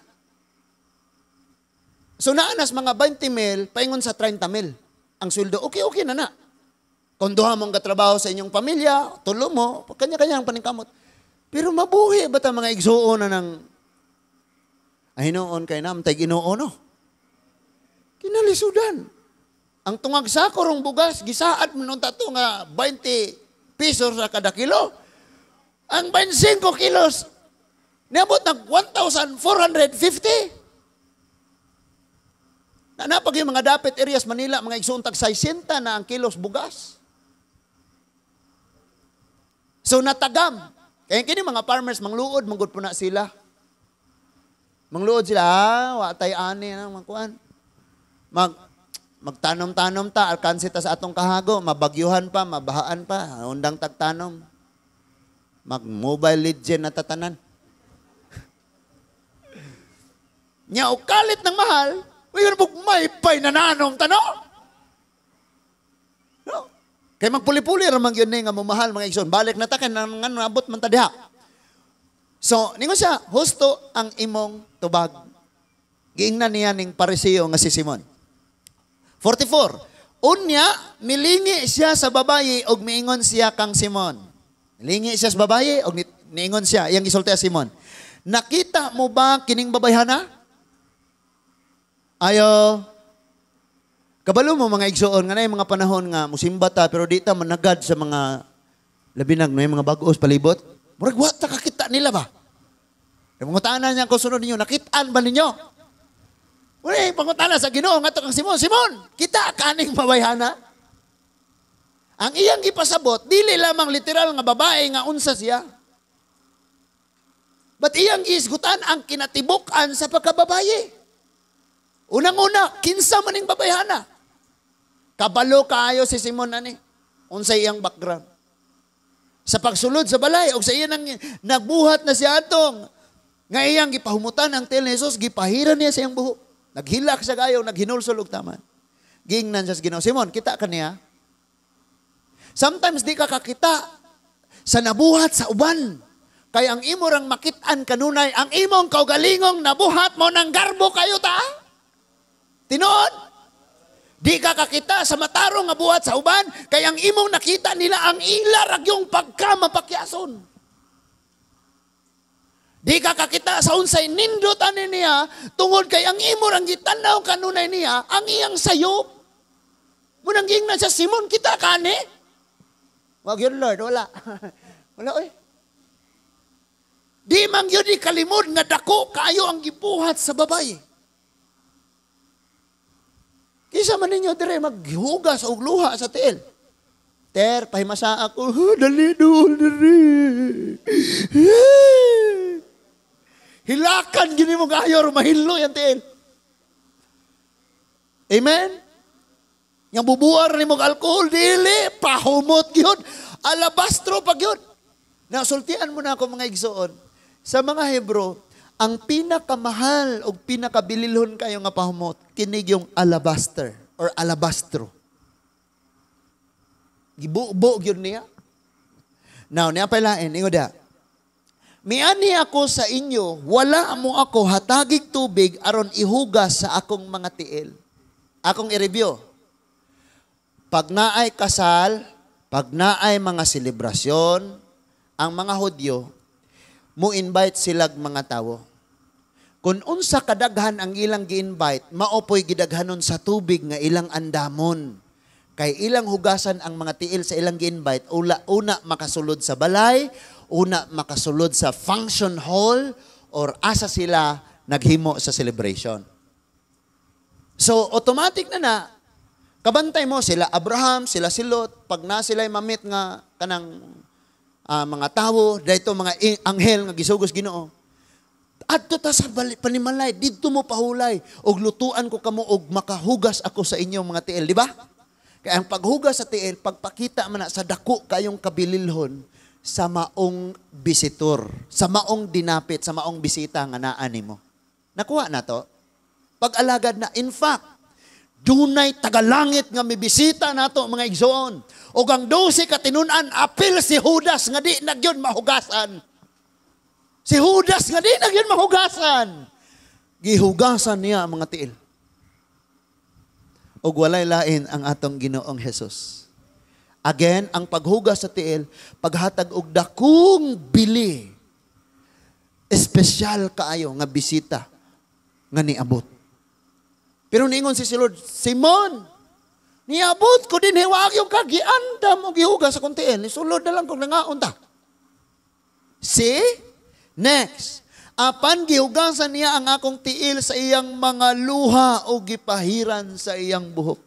So naa nas mga 20 mil, paingon sa 30 mil. Ang sweldo, okay, okay na na. Kung duha mong katrabaho sa inyong pamilya, tulo mo, kanya-kanya ang paningkamot. Pero mabuhi ba ta, mga igsuon, na ng ay hinuon kay nam tay Ginoo, no? Kinalisudan. Ang tungag sako rong bugas, gisaad mo nung tato nga 20 pesos sa kada kilo. Ang 25 kilos, niabot nag 1,450. Na napag yung mga dapit areas Manila, mga igsuon, tag 60 na ang kilos bugas. So natagam. Kaya kini mga farmers mangluod manggod po na sila. Mangluod sila, ah, wa tay ani na magkuan. Magtanom-tanom ta, alkansi ta sa atong kahago, mabagyuhan pa, mabahaan pa, undang tagtanom. Mag Mobile Legend na tatanan. Nya og kalit ng mahal, uy, may pay nananom tano. No? Kay magpuli-puli ra man gyud ni nga momahal, mga igsoon. Balik na ta kay nang nabot man ta diha. So, ningon siya, "Husto ang imong tubag." Giingnan niya ning Pariseo nga si Simon. 44. Unya, milingi siya sa babayi og miingon siya kang Simon. Milingi siya sa babayi og niingon siya, iyang gisulti sa Simon. "Nakita mo ba kining babayhana?" Ayo. Kabalo mo, mga igsoon, nga na mga panahon nga musimba ta pero di ta managad sa mga labi nag no mga bag-os palibot. Murag wa ta kakita nila ba? Kaya pangutana niya ko sunod ninyo, nakitaan ba ninyo? Uli, pangutana sa Ginoo ngadto kang Simon, "Simon, kita kaning babayhana?" Ang iyang gipasabot, dili lamang literal nga babae nga unsa siya. But iyang gihisgutan ang kinatibuk-an sa pagkababaye. Unang-una, kinsa man ning babayhana? Kabalo kaayo si Simon ani. Unsay iyang background. Sa pagsulod sa balay, og sa iya nang nagbuhat na siya atong nga iyang gipahumutan ang tiil ni Jesus, gipahiran niya sa iyang buhok. Naghilak siya kayo, naghinulsol og taman. Giingnan siya sa Ginoo, "Simon, kita ka niya?" Sometimes di ka kakita sa nabuhat sa uban. Kay ang imo rang makit-an kanunay, ang imong kaugalingong nabuhat mo ng garbo kayo ta. Tinuod? Di ka kakita sa matarong nga buhat sa uban, kay ang imong nakita nila ang ila ragyong pagka mapakyason. Di ka kakita sa unsay nindot ani niya, tungod kay ang imo rang gitan-aw kanunay niya, ang iyang sayop. Munang giingnan siya, "Simon, kita kani?" "Wag yun, Lord, wala. Wala, oy." Di man yun kalimod nga dako kaayo ang gibuhat sa babaye. Kisa man ninyo dire maghugas og luha sa tiil. "Ter, pahimasa ako." "Ha, dali doon diri." Hilakan gini mo kayo, mahilo yan tiil. Amen? Yang bubuar ni mo alcohol, dili, pahumot gyud. Alabastro pa gyud. Nasultian mo na ako, mga igsoon. Sa mga Hebro, ang pinakamahal o pinakabililhon kayo nga pahumot, kinig yung alabaster or alabastro. Gibubo gyud niya. Now, niya pa lain, ingo da. "Miani ako sa inyo, wala mo ako hatagig tubig aron ihugas sa akong mga tiil." Akong i-review. Pag naay kasal, pag naay mga selebrasyon, ang mga Hudyo, mo invite silag mga tawo. Kung unsa kadaghan ang ilang gi-invite, maopoy gidaghanon sa tubig nga ilang andamon. Kay ilang hugasan ang mga tiil sa ilang gi-invite, ula, una makasulod sa balay, una makasulod sa function hall, or asa sila naghimo sa celebration. So, automatic na na, kabantay mo sila Abraham, sila si Lot, pag na sila mamit nga kanang mga tawo, dahito mga anghel nga gisugos Ginoo. "Adto ta sa panimalay, didto mo pahulay, og lutuan ko kamo og makahugas ako sa inyong mga tiil," di ba? Kaya ang paghugas sa tiil, pagpakita man na sa dako kayong kabililhon sa maong bisitor, sa maong dinapit, sa maong bisita nga naa nimo. Nakuha na to? Pag-alagad na. In fact, Dunay tagalangit nga mibisita nato, mga igsoon. Ug ang 12 ka tinun-an, apil si Judas nga di na gyud mahugasan. Si Judas nga di na gyud mahugasan. Gihugasan niya ang mga tiil. Ug walay lain ang atong Ginoong Hesus. Again, ang paghugas sa tiil, paghatag og dakong bili, espesyal kaayo nga bisita nga niabot. Pero niingon si Lord, "Simon, niabot ko din, wa gyud ka giandam og gihugas sa akong tiil. Nisulod na lang kung nangaon ta." See? Next. Apan gihugasan niya ang akong tiil sa iyang mga luha o gipahiran sa iyang buhok.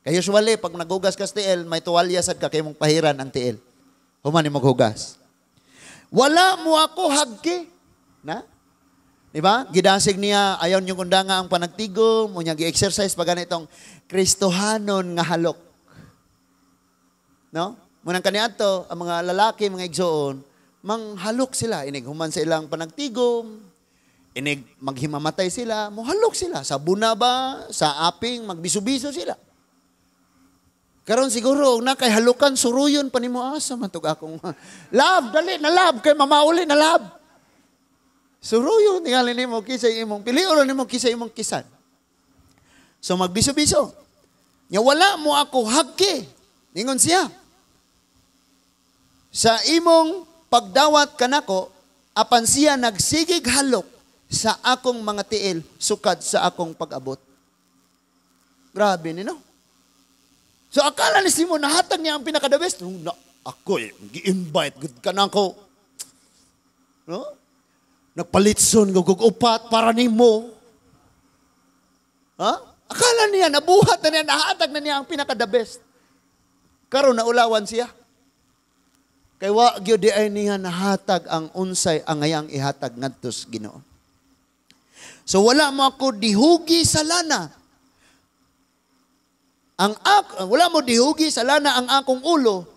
Kaya usually, pag naghugas ka sa tiil, may tuwalya sad ka kay mong pahiran ang tiil. Human ni maghugas. Wala mo ako hagki. Na? Di ba? Gidasig niya, ayaw niyong undanga ang panagtigom, unya gi-exercise pa ganitong Kristohanon nga halok. No? Munang kaniadto, ang mga lalaki, mga igsoon, manghalok sila. Inig human sa ilang panagtigom, inig maghimamatay sila, muhalok sila. Sa bunaba, sa aping, magbiso-biso sila. Karon siguro, na kay halukan, suruyon pa nimo, asa man tug akong love, dali na love, kay mamauli na love. Suruyon, tingali nimo, kisa imong, pilion nimo, kisa imong kisan. So magbiso-biso. Nya wala mo ako hagki. Ningon siya. Sa imong pagdawat kanako, apan siya nagsigig halok sa akong mga tiil sukad sa akong pag-abot. Grabe ni no? So akala ni Simon, nahatag niya ang pinaka-the best. Na, ako eh, gi-invite gud ka na ako. No? Nagpalitson gug upat para nimo. Ha? Akala niya, nabuhat na niya, nahatag na niya ang pinaka-the best. Karon naulawan siya. Kay wa gyud di ay niya nahatag ang unsay angayang ihatag ngadto sa Ginoo. So wala mo ako dihugi sa lana. Wala mo dihugi sa lana ang akong ulo,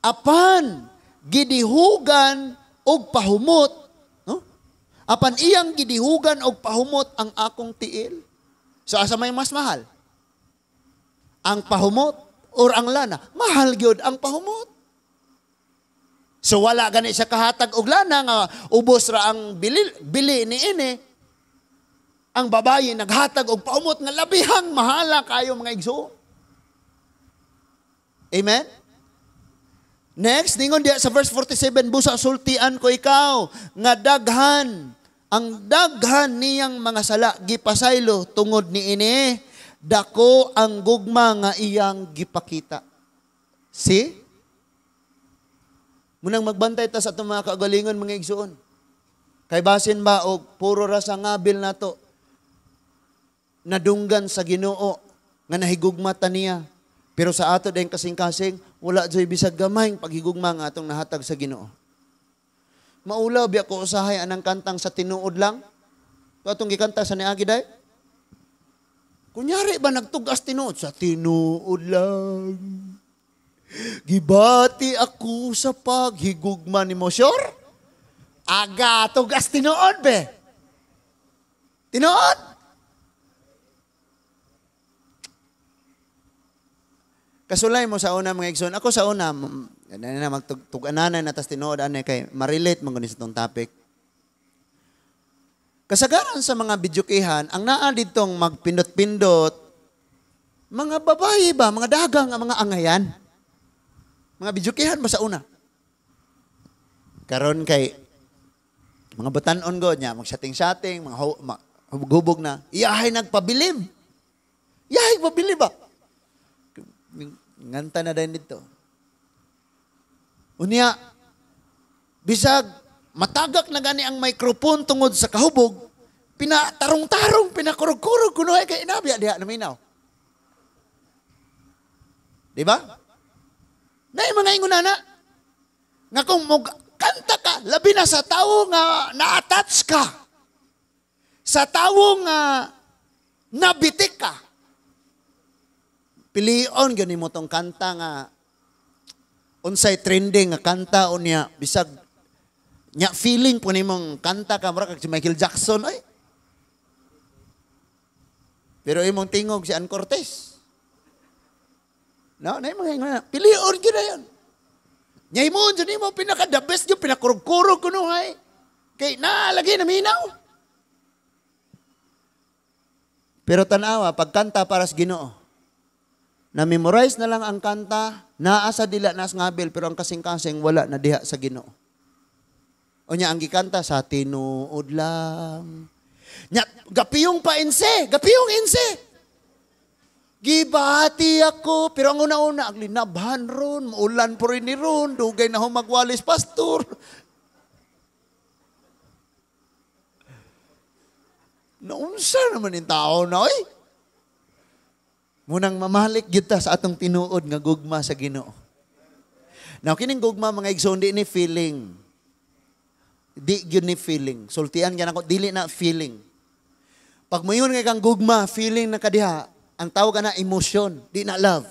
apan gidihugan og pahumot, no? Apan iyang gidihugan og pahumot ang akong tiil. So asa may mas mahal? Ang pahumot or ang lana? Mahal gyud ang pahumot. So wala gani siya kahatag og lana nga ubos ra ang bili ni ini. Ang babaye naghatag og pahumot nga labihang mahala kayo, mga igsoon. Amen? Next, ningon diya sa verse 47, busa sultian ko ikaw nga daghan ang daghan niyang mga sala gipasaylo tungod ni ini, dako ang gugma nga iyang gipakita. See? Munang magbantay ta sa atong mga kaugalingon, mga igsoon. Kay basin ba og puro ra sa ngabil nato nadunggan sa Ginoo nga nahigugma ta niya. Pero sa ato din kasing-kasing, wala joy bisag gamay paghigugma nga atong nahatag sa Ginoo. Maulaw biya ko usahay anang kantang "Sa Tinuod Lang". Atong gikanta sa niagi day. Kunyari ba nagtugas tinuod? Sa tinuod lang. Gibati ako sa paghigugma ni mo. Sure? Aga, tugas tinuod be. Tinuod? Kasulay mo sa una, mga igsoon. Ako sa una, na magtug-ananan na tas tinuod ane kay ma-relate man gani sa tong topic. Kasagaran sa mga bidyukihan, ang naa ditong magpindot-pindot, mga babae ba, mga dagang, ang mga angayan. Mga bidyukihan ba sa una? Karon kay mga batanon go niya, magsating-sating, mga hubog-hubog na, iyahay nagpabilib. Iyahay pabilib ba? Nganta na din dito. Unya, bisag matagak na gani ang microphone tungod sa kahubog, pinatarong-tarong, pinakurog-kurog, kuno ay kay inabya diha na minaw. Di ba? Nay mga ingon na nga kung kanta ka, labi na sa tawo nga na-attach ka, sa tawo nga nabitik ka, pilion gyud nimo tong kanta nga unsay trending nga kanta unya bisag nya feeling po nimong kanta ka mura kag si Michael Jackson ay. Pero imong tingog si Ann Cortez. No, na imong ingon na, pilion gyud na yun. Nya himuon jud nimo pinaka the best gyud, pinakurog-kurog kunuhay. Kay naa lagi naminaw. Pero tanawa, pagkanta para sa Ginoo, na-memorize na lang ang kanta, naa sa dila nas ngabil, pero ang kasing-kasing wala na diha sa Ginoo. O niya, ang gikanta sa tinuod lang. Nya, gapiyong pa inse, gapiyong inse. Gibati ako, pero ang una-una, ang linabhan ron, ulan po rin ni ron, dugay na humagwalis, pastor. Naunsa naman yung tao na, oy. Munang mamalik gyud ta sa atong tinuod nga gugma sa Ginoo. Now, kining gugma mga igsoon, di ni feeling. Di gyud ni feeling. Sultian gyud ako, dili na feeling. Pag moingon nga kang gugma, feeling na kadiha, ang tawag na emotion, di na love.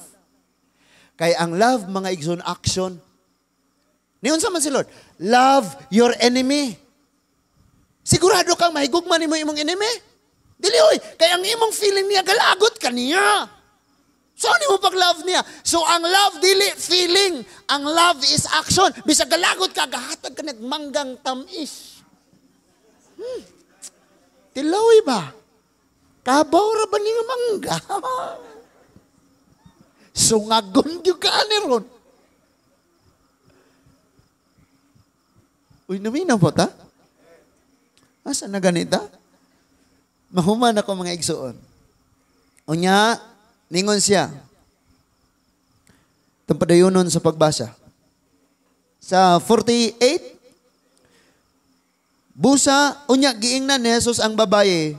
Kay ang love mga igsoon, action. Niunsa man si Lord? Love your enemy. Sigurado kang mahigugma nimo imong enemy? Dili oy, kay ang imong feeling niya galagot ka niya. So ano mo pag-love niya? So ang love dili feeling, ang love is action. Bisag galagot ka, gahatag ka nagmanggang tamis. Tilawi ba? Kabaw ra ba ni nga mangga? Sungagon gyud ka ani ron. Uy, naminaw po ta? Asa na ganita? Mahuman ako mga igsoon. Unya, ningon siya. Itong padayonon sa pagbasa. Sa 48, busa, unya, giingnan ni Jesus ang babaye,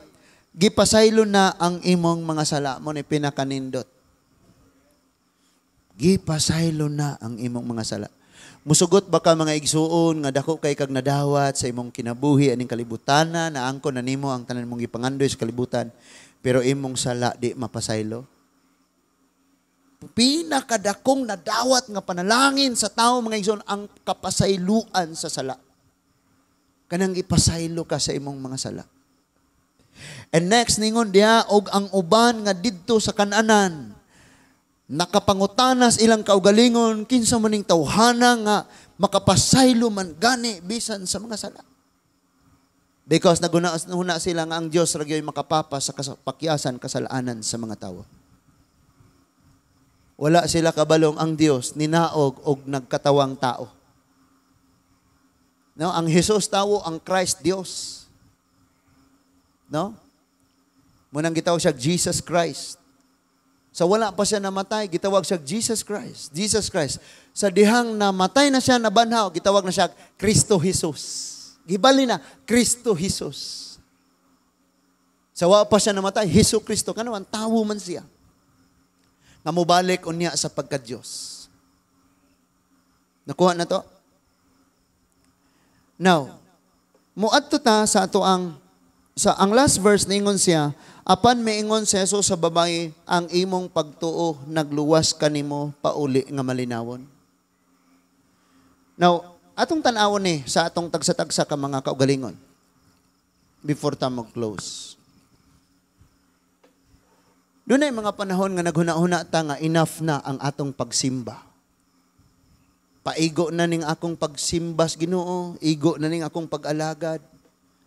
gipasaylo na ang imong mga sala. Mo ni pinakanindot. Gipasaylo na ang imong mga sala. Musugot ba ka mga igsuon nga dako kay kag nadawat sa imong kinabuhi aning kalibutana, naangko na nimo ang tanan mong gipangandoy sa kalibutan, pero imong sala di mapasaylo? Pinakadakong nadawat nga panalangin sa tao mga igsuon ang kapasayloan sa sala. Kanang ipasaylo ka sa imong mga sala. And next ningon diha og ang uban nga didto sa kananan nakapangutanas ilang kaugalingon, kinsa man ning tawhana nga makapasaylo man gani bisan sa mga sala. Because naguna sila nga ang Dios ra gyoy makapapa sa pakyasan kasalanan sa mga tawo. Wala sila kabalong ang Dios ninaog og nagkatawang tao. No, ang Jesus tawo, ang Christ Dios. No? Munang gitawag siya Jesus Christ. Sa wala pa siya namatay, gitawag siya Jesus Christ. Jesus Christ. Sa dihang namatay na siya, nabanhaw, gitawag na siya Kristo Jesus. Gibali na, Kristo Jesus. Sa wala pa siya namatay, Hesus Kristo. Kano, ang tawo man siya. Nga mobalik unya sa pagka-Diyos. Nakuha na to? Now, muadto ta sa ato ang, sa ang last verse ningon siya, apan miingon si Jesus sa babae, ang imong pagtuo nagluwas kanimo pauli nga malinawon. Now, atong tan-awon ni sa atong tagsa-tagsa ka mga kaugalingon before ta mag-close. Dunay mga panahon nga naghuna-huna ta nga enough na ang atong pagsimba. Paigo na ning akong pagsimba sa Ginoo, igo na ning akong pag-alagad.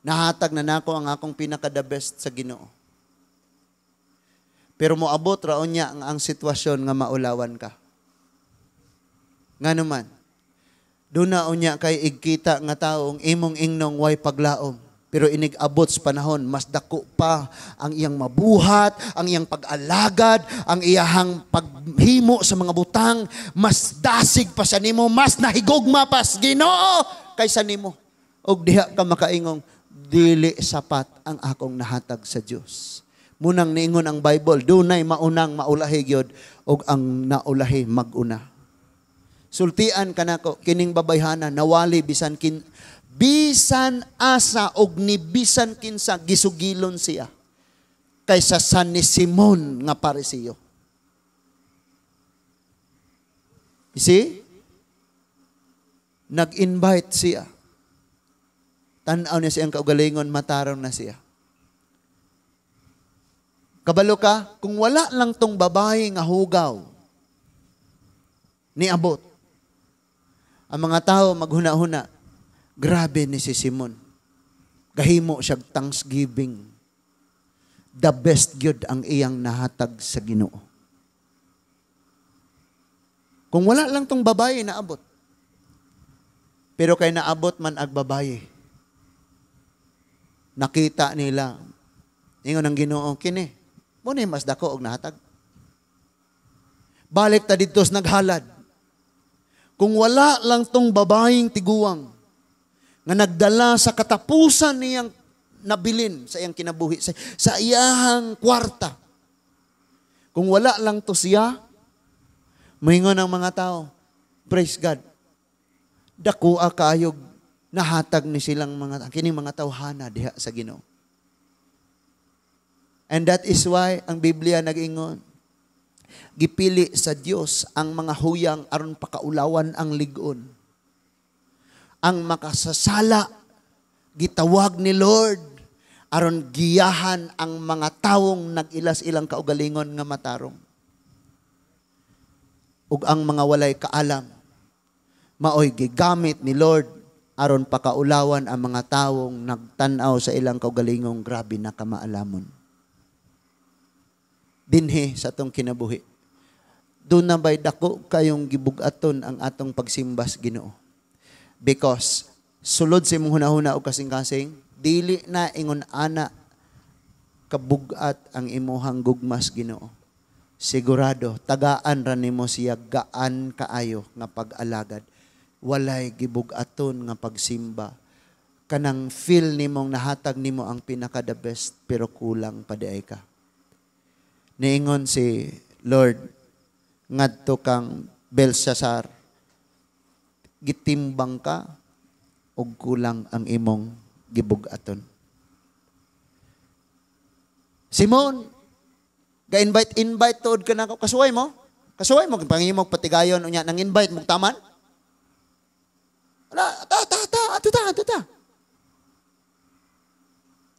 Nahatag na nako ang akong pinaka-the best sa Ginoo. Pero moabot raon niya ang sitwasyon nga maulawan ka. Nga naman, doon na unya kay igkita nga taong imong ingnong way paglaom. Pero inig-abot sa panahon, mas dako pa ang iyang mabuhat, ang iyang pag-alagad, ang iyahang paghimo sa mga butang, mas dasig pa sa nimo, mas nahigugma pa sa Ginoo kaysa nimo. Og diha ka makaingong, dili sapat ang akong nahatag sa Dios. Munang niingon ang Bible, dunay maunang maulahi gyud og ang naulahi maguna. Sultian kanako kining babayhana nawali bisan kin bisan asa og ni bisan kinsa gisugilon siya kaysa sa ni Simon nga Pariseo. You see? Nag-invite siya. Tan-aw niya siyang kaugalingon, matarong na siya. Kabalo ka, kung wala lang tong babae nga hugaw, niabot. Ang mga tao maghuna-huna, grabe ni si Simon. Gahimo siya thanksgiving. The best gyud ang iyang nahatag sa Ginoo. Kung wala lang tong babae naabot. Pero kay naabot man ag babae, nakita nila, ingon ang Ginoo, kini, mo ni mas dako og nahatag. Balik ta didto sa naghalad. Kung wala lang tong babaeng tiguang nga nagdala sa katapusan niyang nabilin sa iyang kinabuhi, sa iyahang kwarta. Kung wala lang to siya, moingon ang mga tao, praise God, dakoa kaayog nahatag ni silang mga, kining mga tawhana diha sa Ginoo. And that is why ang Biblia nag-ingon, gipili sa Dios ang mga huyang aron pakaulawan ang ligon. Ang makasasala, gitawag ni Lord aron giyahan ang mga tawong nag-ilas ilang kaugalingon nga matarong. Ug ang mga walay kaalam, maoy gigamit ni Lord aron pakaulawan ang mga tawong nagtan-aw sa ilang kaugalingong grabe na kamaalamon. Dinhi sa atong kinabuhi, doon na ba'y dako kayong gibugaton ang atong pagsimbas Ginoo? Because sulod sa imong hunahuna o kasing-kasing, dili na ingon ana kabugat ang imuhang gugmas Ginoo. Sigurado, tagaan ra nimo siya gaan kaayo nga pag-alagad. Walay gibugaton nga pagsimba. Kanang feel nimong nahatag nimo ang pinaka the best, pero kulang pa di ay ka. Niingon si Lord ngadto kang Belshazzar, gitimbang ka og kulang ang imong gibug-aton. Simon, ga-invite invite tuod ka nako, kasuway mo? Kasuway mo pangimog patigayon unya nang invite mo taman? Wala, ta ta ta, ato ta, ato ta.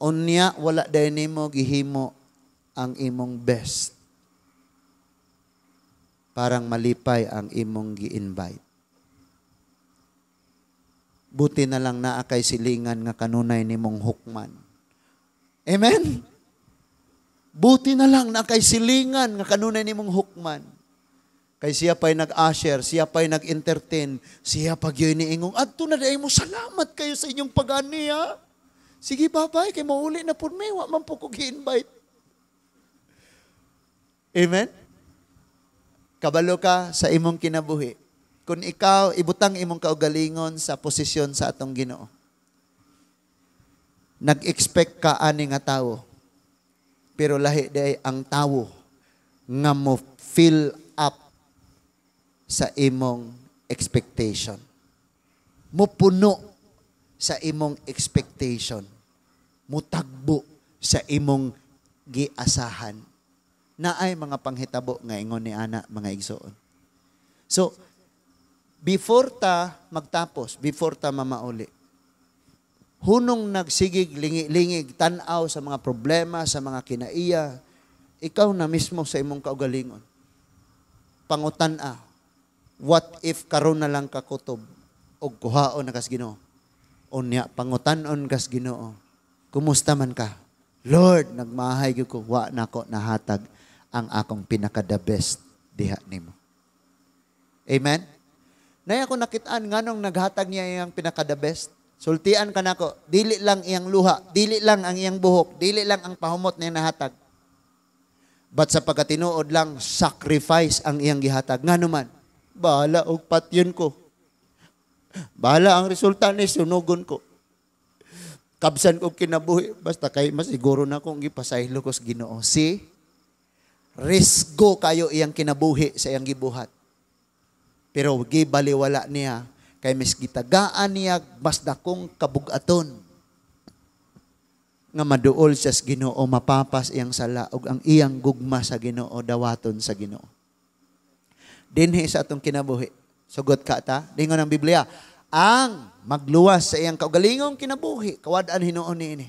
Unya wala day nimo gihimo ang imong best. Parang malipay ang imong gi-invite. Buti na lang naa kay silingan nga kanunay nimong hukman. Amen? Buti na lang naa kay silingan nga kanunay nimong hukman. Kay siya pa'y nag-usher, siya pa'y nag-entertain, siya pa gyud niingong, adto na diay mo, salamat kayo sa inyong pag-ani, ha? Sige, bye-bye, kay mauli na po mi, wa man po ko gi-invite. Amen? Kabalo ka sa imong kinabuhi. Kung ikaw, ibutang imong kaugalingon sa posisyon sa atong Ginoo. Nag-expect ka ani nga tawo. Pero lahi day ang tawo nga mo fill up sa imong expectation. Mupuno sa imong expectation. Mutagbo sa imong giasahan. Naay mga panghitabo nga ingon ni ana, mga igsoon. So, before ta magtapos, before ta mamauli, hunong nagsigig lingi-lingig tan-aw sa mga problema, sa mga kinaiya, ikaw na mismo sa imong kaugalingon. Pangutan-a, what if karon na lang kakutob og kuhaon na kas Ginoo? Unya pangutan-on kas Ginoo. Kumusta man ka? Lord, nagmahay gyud ko, wa nako nahatag ang akong pinaka the best diha nimo. Amen? Nay ako nakitaan nganong naghatag niya iyang pinaka the best. Sultian ka nako, dili lang iyang luha, dili lang ang iyang buhok, dili lang ang pahumot niya nahatag. But sa pagkatinuod lang, sacrifice ang iyang gihatag. Ngano man, bahala og patyon ko. Bahala ang resulta ni sunugon ko. Kabsan ko kinabuhi, basta kay masiguro na kong gipasaylo ko sa Ginoo. Si risgo kayo iyang kinabuhi sa iyang gibuhat. Pero gibaliwala niya kay mis gitagaan niya mas dakong kabugaton nga maduol siya sa Ginoo, mapapas iyang sala ug ang iyang gugma sa Ginoo dawaton sa Ginoo. Dinhi sa atong kinabuhi, sugot ka ta, dingon ang Biblia, ang magluwas sa iyang kaugalingong kinabuhi, kawad-an hinuon niini.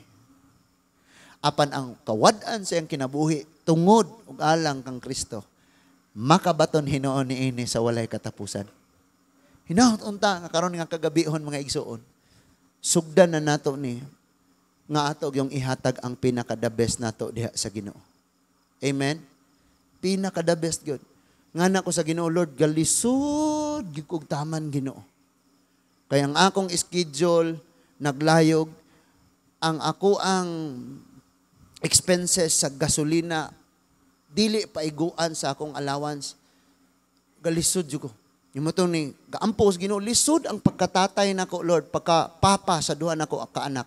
Apan ang kawad-an sa iyang kinabuhi Tungod ug alang kang Kristo, makabaton hinuon niini sa walay katapusan. Hinaot unta nga karon nga kagabihon, mga igsuon, sugdan na nato ni nga ato yung ihatag ang pinaka the best nato diha sa Ginoo. Amen. Pinaka the best gyud. Nga ko sa Ginoo, "Lord, galisod gyud kog taman, Ginoo. Kay ang akong schedule naglayog, ang ako ang expenses sa gasolina dili paiguan sa akong allowance. Galisod jud ko." Yung mo ni gaampos Ginoo, lisod ang pagkatatay nako, Lord, pagka papa sa duha nako kaanak.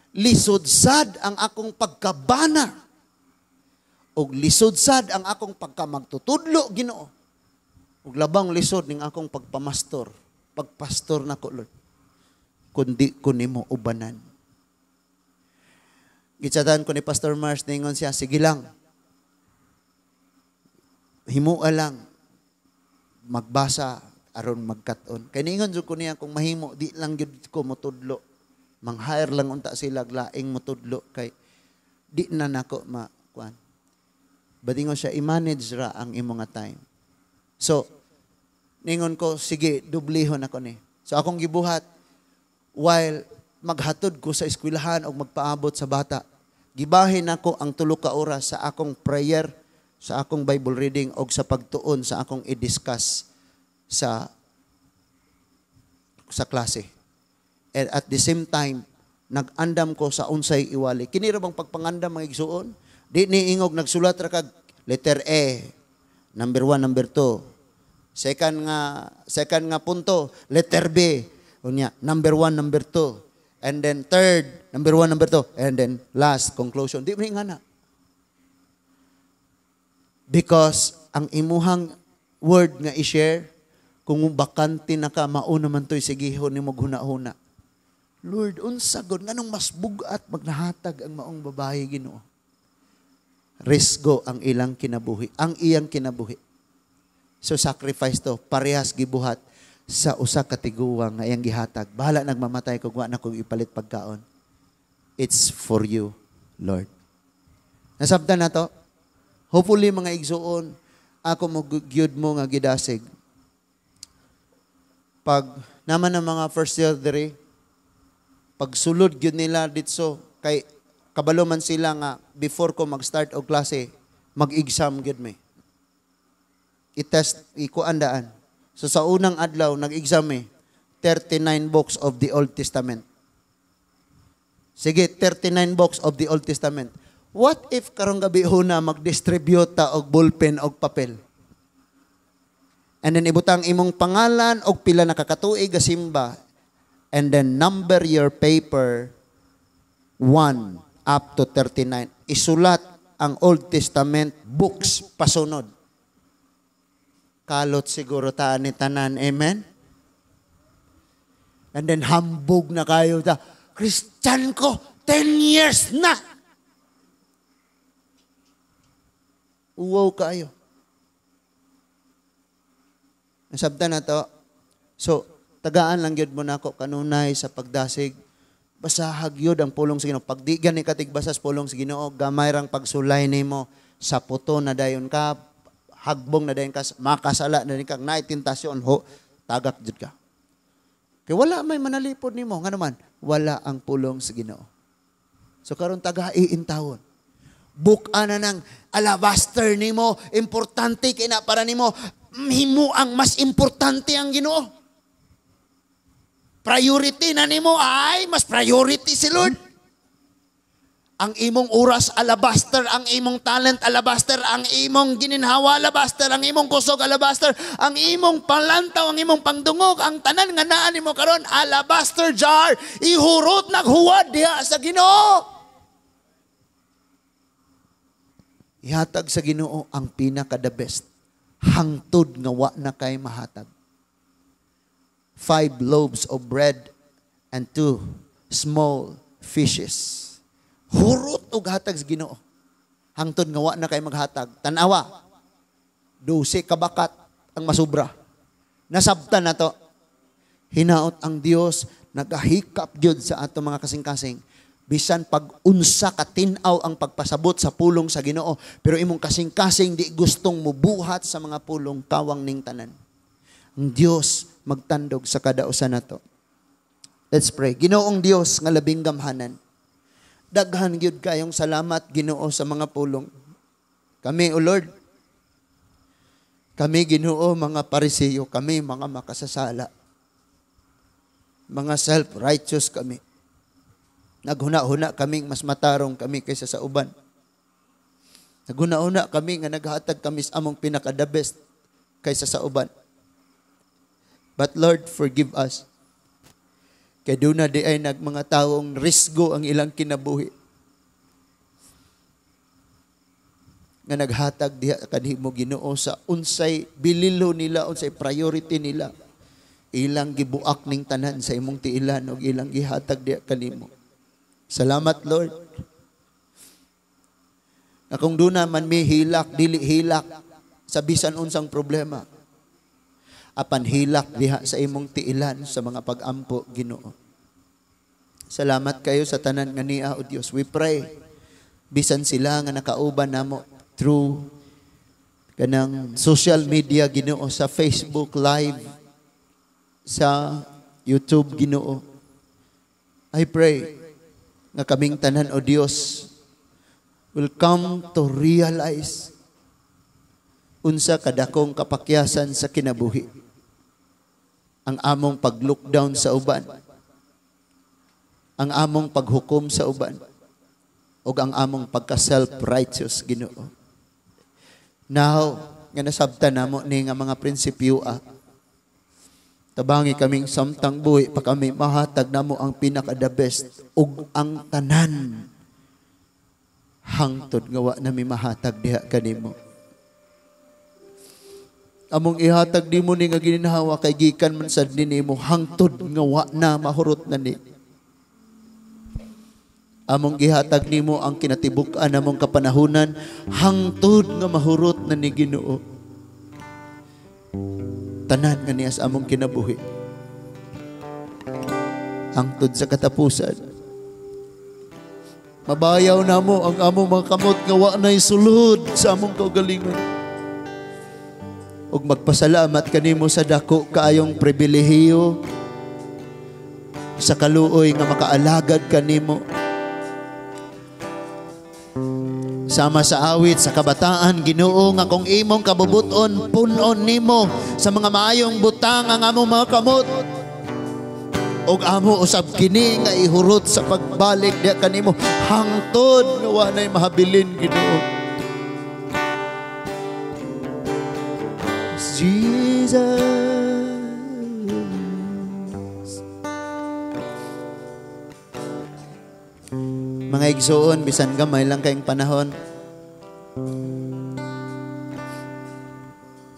Lisod sad ang akong pagkabana. Og lisod sad ang akong pagkamagtutudlo, Ginoo. Ug labang lisod ning akong pagpamastor, pagpastor nako, Lord. Kundi ko nimo ubanan. Gitsatan ko ni Pastor Mars, ningon siya, "Sige lang. Himua lang magbasa aron magkat-on." Kay ningon jud ko niya, kung mahimo di lang gyud ko motudlo. Mang-hire lang unta sila laing motudlo kay di na nako ma kuan. But ingon siya, "I-manage ra ang imo nga time." So, ningon ko, "Sige, dublihon ako ni." So akong gibuhat, while maghatod ko sa eskwelahan o magpaabot sa bata, gibahin nako ang 3 ka oras sa akong prayer, sa akong Bible reading o sa pagtuon sa akong i-discuss sa klase. And at the same time, nag-andam ko sa unsay iwali. Kini ra bang pagpangandam, mga igsuon? Di ni ingog nagsulat ra kag letter A, number 1, number 2. Second nga punto, letter B. Unya, number 1, number 2. And then third, number 1, number 2. And then last, conclusion. Di mo nga na. Because ang imuhang word nga i-share, kung bakante na ka, mao naman to'y sigihon nimo huna-huna. "Lord, unsa gud nganong mas bugat magnahatag ang maong babae, Ginoo?" Risgo ang ilang kinabuhi, ang iyang kinabuhi. So sacrifice to, parehas gibuhat sa usa ka tiguang nga iyang gihatag. "Bahala nagmamatay kog wa na kog ipalit pagkaon. It's for you, Lord." Nasabtan na to? Hopefully, mga igsuon, ako mo gyud mo nga gidasig. Pag naman ang mga first year diri, pagsulod gyud nila ditso kay kabalo man sila nga before ko mag-start og klase, mag-exam gyud mi. I-test, ikuandaan. So sa unang adlaw, nag-exam eh, 39 books of the Old Testament. Sige, 39 books of the Old Testament. What if karong gabi huna mag-distribute ta og ballpen og papel? And then ibutang imong pangalan og pila na kakatuig gasimba and then number your paper 1 up to 39. Isulat ang Old Testament books pasunod. Kalot siguro ta ni tanan. Amen? And then hambog na kayo ta. "Christian ko, 10 years na." Uwaw kayo. Nasabtan na to. So, tagaan lang gyud mo nako kanunay sa pagdasig. Basahag yun ang pulong sa Ginoo. Pag di gani katigbasa sa pulong sa Ginoo, gamay rang pagsulay nimo sa puto na dayon ka, hagbong na dayon ka, makasala na dayon ka, naay tentasyon, ho, tagak jud ka. Kay wala may manalipod nimo, ngano man, wala ang pulong sa Ginoo. So karon tagai intawon. Buka na ng alabaster nimo, importante kay na para nimo, himo ang mas importante ang Ginoo. Priority na nimo ay mas priority si Lord. Ang imong oras alabaster, ang imong talent alabaster, ang imong gininhawa alabaster, ang imong kusog alabaster, ang imong palantaw, ang imong pangdungog, ang tanan nga naa nimo karon alabaster jar, ihurot naghuwad diha sa Ginoo. Ihatag sa Ginoo ang pinaka the best. Hangtod nga wa na kay mahatag. 5 loaves of bread and 2 small fishes. Hurot og hatag sa Ginoo. Hangtod nga wa na kay maghatag. Tan-awa. 12 ka bakat ang masubra. Nasabtan na to. Hinaot ang Dios nagahikap gyud sa ato mga kasing-kasing. Bisan pag unsa ka tin-aw ang pagpasabot sa pulong sa Ginoo, pero imong kasing-kasing di gustong mubuhat sa mga pulong, kawang ning tanan. Ang Dios magtandog sa kada usa nato. Let's pray. Ginoong Dios nga labing gamhanan, daghan gyud kayong salamat, Ginoo, sa mga pulong. Kami, O Lord, kami, Ginoo, mga Parisiyo, kami mga makasasala. Mga self-righteous kami. Naghuna-huna kaming mas matarong kami kaysa sa uban. Naghuna-huna kami nga naghatag kami sa among pinaka-the best kaysa sa uban. But Lord, forgive us. Kay duna diay nag mga taong risgo ang ilang kinabuhi, nga naghatag diha kanimo, Ginoo, sa unsay bililo nila, unsay priority nila. Ilang gibuak ning tanan sa imong tiilan ug ilang gihatag diha kanimo. Salamat, Lord. Na kung duna man mi hilak, dili hilak sa bisan unsang problema, apan hilak diha sa imong tiilan sa mga pag-ampo, Ginoo. Salamat kayo sa tanan nga niya, O Dios. We pray bisan sila nga nakauban namo through kanang social media, Ginoo, sa Facebook Live, sa YouTube, Ginoo. I pray nga kaming tanan, O Dios, will come to realize unsa kadakong kapakyasan sa kinabuhi. Ang among pag-look down sa uban, ang among paghukom sa uban, ug ang among pagka-self-righteous, Ginoo. Now, nga nasabtan namo ni nga mga prinsipyo, tabangi kaming samtang buhi pa kami mahatag namo ang pinaka-the best ug ang tanan hangtod nga wa nami mahatag diha kanimo. Among ihatag nimo ni nga gininhawa kay gikan man sad ni nimo hangtod nga wa na mahurot na ni. Among gihatag nimo ang kinatibuk-an among kapanahunan hangtod nga mahurot na ni, Ginoo. Tanan nga niya sa among kinabuhi hangtod sa katapusan. Mabayaw namo ang among mga kamot nga wa na'y sulod sa among kaugalingon. Ug magpasalamat kanimo sa dako kaayong pribilehiyo sa kaluoy nga makaalagad kanimo. Sama sa awit sa kabataan, Ginoo, nga kung imong kabubuton, punon nimo sa mga maayong butang ang among mga kamot. Og amo usab kini nga ihurot sa pagbalik diha kanimo hangtod nga wa nay mahabilin, Ginoo. Jesus. Mga igsoon, bisan gamay lang kayong panahon,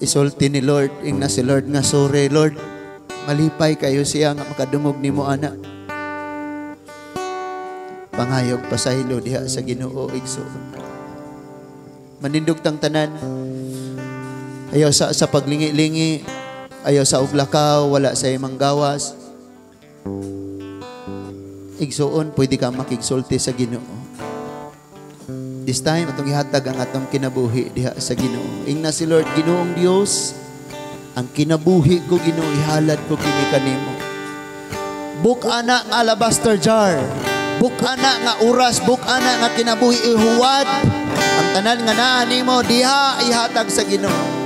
isulti ni Lord, ingna si Lord nga, sorry Lord, malipay kayo siya nga makadungog nimo ana. Pangayog pasaylo diha sa Ginoo, igsoon. Manindog tang tanan. Ayaw sa paglingi-lingi, ayaw sa uglakaw, wala sa imang gawas. Igsoon, pwede ka makigsulti sa Ginoo. This time, atong ihatag ang atong kinabuhi diha sa Ginoo. Ingna si Lord, Ginoong Dios, ang kinabuhi ko, Ginoo, ihalad ko kini kanimo. Buk-ana nga alabaster jar, buk-ana nga oras, buk-ana nga kinabuhi, ihuwad ang tanan nga naa nimo diha ihatag sa Ginoo.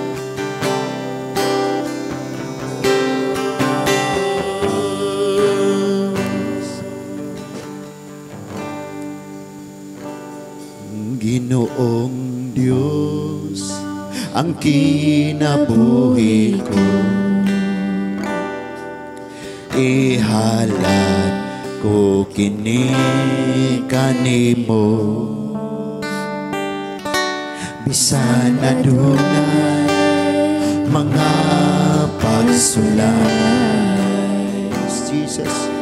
Ginoong Diyos, ang kinabuhi ko, ihalad ko kini kanimo. Bisan adunay mga pagsulay, Jesus,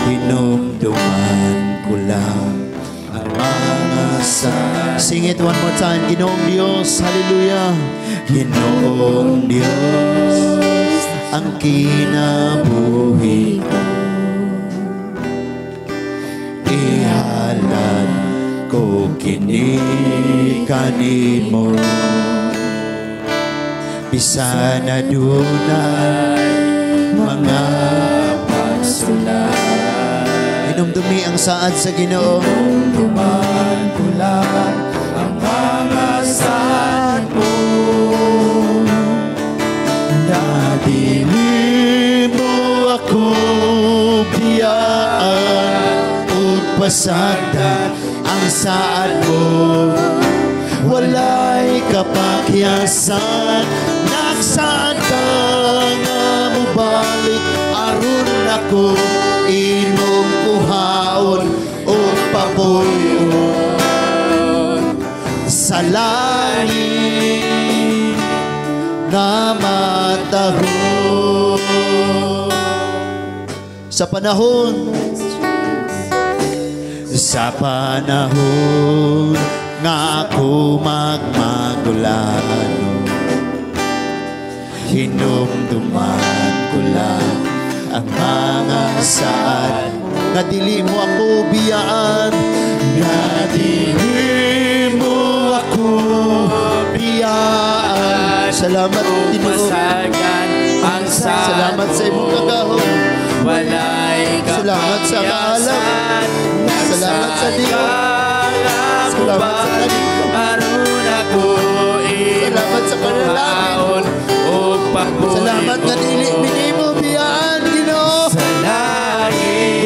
hinumduman ko lang ang mga sa. Sing it one more time. Ginoong Diyos, hallelujah. Ginoong Diyos, ang kinabuhi ko, ihalad ko kini kanimo, bisan adunay mga pagsulay. Hinumdumi ang saad sa Ginoo. Hinumduman ko lang ang mga saad mo, na dili mo ako biyaan ug pasagdan. Ang saad mo, walay kapakyasan. Nagsaad ka nga mobalik aron ako imong kuhaon ug papuyon sa langit nga mataho. Sa panahon nga ako magmagulano, hinumduman ko lang ang mga saad nga dili mo ako biyaan, nga dili mo ako biyaan. Salamat, Ginoo. Pasagdan ang saad Salamat sa imong kagahom. Walay Salamat sa kaalam. Salamat sa Dios. Salamat sa kanila. Aron ako Salamat sa panalangin. ug papuyo Salamat nga dili nimo biyaan, Ginoo. sa langit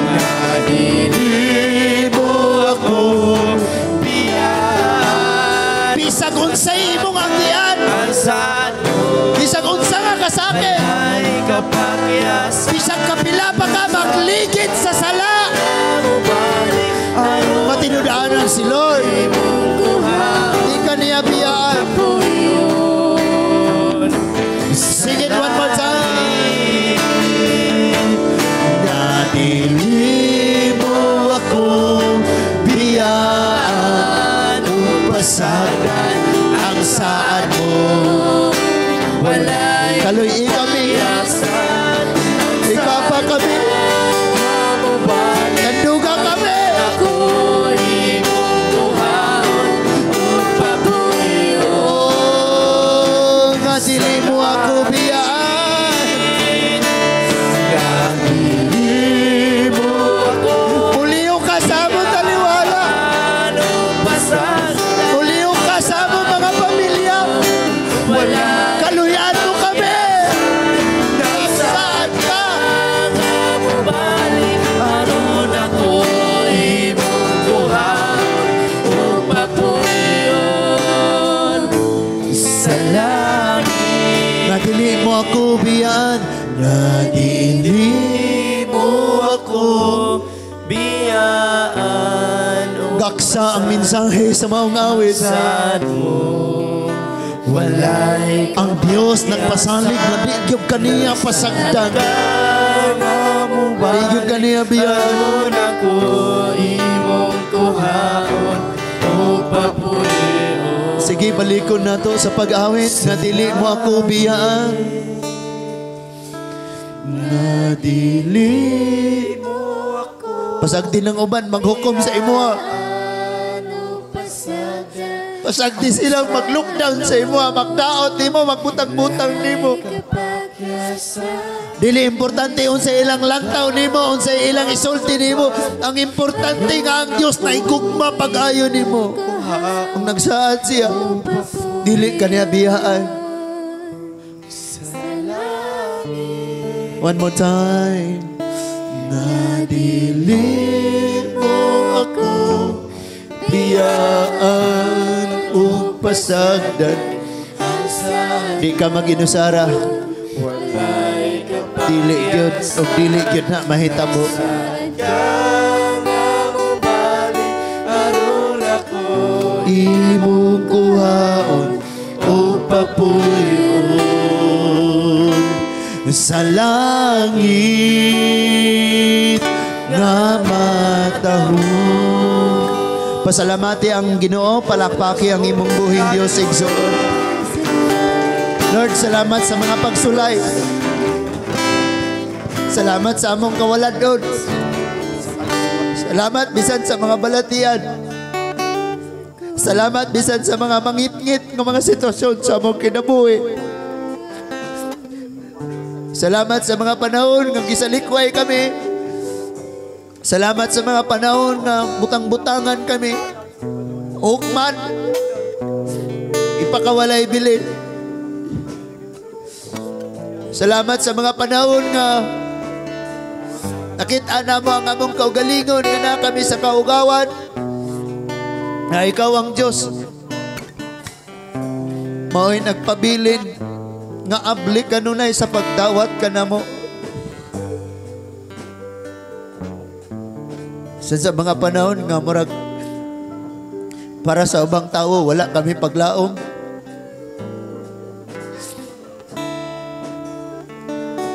nga dili mo ako biyaan. Bisag unsay imong agian, Ang saad mo, bisag unsa nga kasakit, ay kapakyasan. Bisag kapila pa ka magligid sa sala, Mobalik aron matinud-anan si Lord. Di ka niya biyaan. Sing it one more time. Na dili mo ako biyaan ug pasagdan. Ang saad mo, Walay Kaloy kami. Ikapa kami. Mobalik Nanduga kami. ako imong kuhaon ug papuyo Oh, nga dili mo ako biyaan. Nga dili mo ako Muliw ka sa among taliwala. pasagdan. Muliw ka sa among mga pamilya. Wala Kaluyan mo kami. Nagsaad ka. Mobalik aron ako imong kuhaon ug papuyon sa langit. Nga dili mo ako biyaan. Nga dili mo ako biyaan ug Gaksa ang mensahe sa maong awit. Saad mo, walay Ang Dios nagpasalig nga di gyud kaniya pasagdan. Di gyud kaniya biyaan. Aron ako imong kuhaon ug papuyon. Sige, balikon nato sa pag-awit nga dili mo ako biyaan. Nga dili mo ako Pasagdi ng uban, maghukom sa imo. Pasagdi silang mag-lockdown sa imo, magdaot nimo, magbutang-butang nimo. Dili importante unsa ilang lantaw nimo, unsa ilang isulti nimo. Ang importante nga ang Dios na igugma pag-ayo nimo. Ang nagsaad siya, dili kaniya biyaan. One more time. Na dili mo ako biyaan ug pasagdan. Di ka mag-inusara. Dili gyud ug dili gyud na mahitabo. Nga mobalik aron ako Imong kuhaon ug papuyon sa langit nga mataho. Pasalamati ang Ginoo, palakpaki ang imong buhing Dios, igsoon. Lord, salamat sa mga pagsulay. Salamat sa among kawaladon. Salamat bisan sa mga balatian. Salamat bisan sa mga mangitngit nga mga sitwasyon sa among kinabuhi. Salamat sa mga panahon nga gisalikway kami. Salamat sa mga panahon nga butang-butangan kami. Hukman, ipakawalay bilin. Salamat sa mga panahon nga nakita na mo ang among kaugalingon nga na kami sa kaugawan, na ikaw ang Diyos. Mao'y nagpabilin nga abli kanunay sa pagdawat kanamo. Sa mga panahon nga murag para sa ubang tao wala kami paglaom.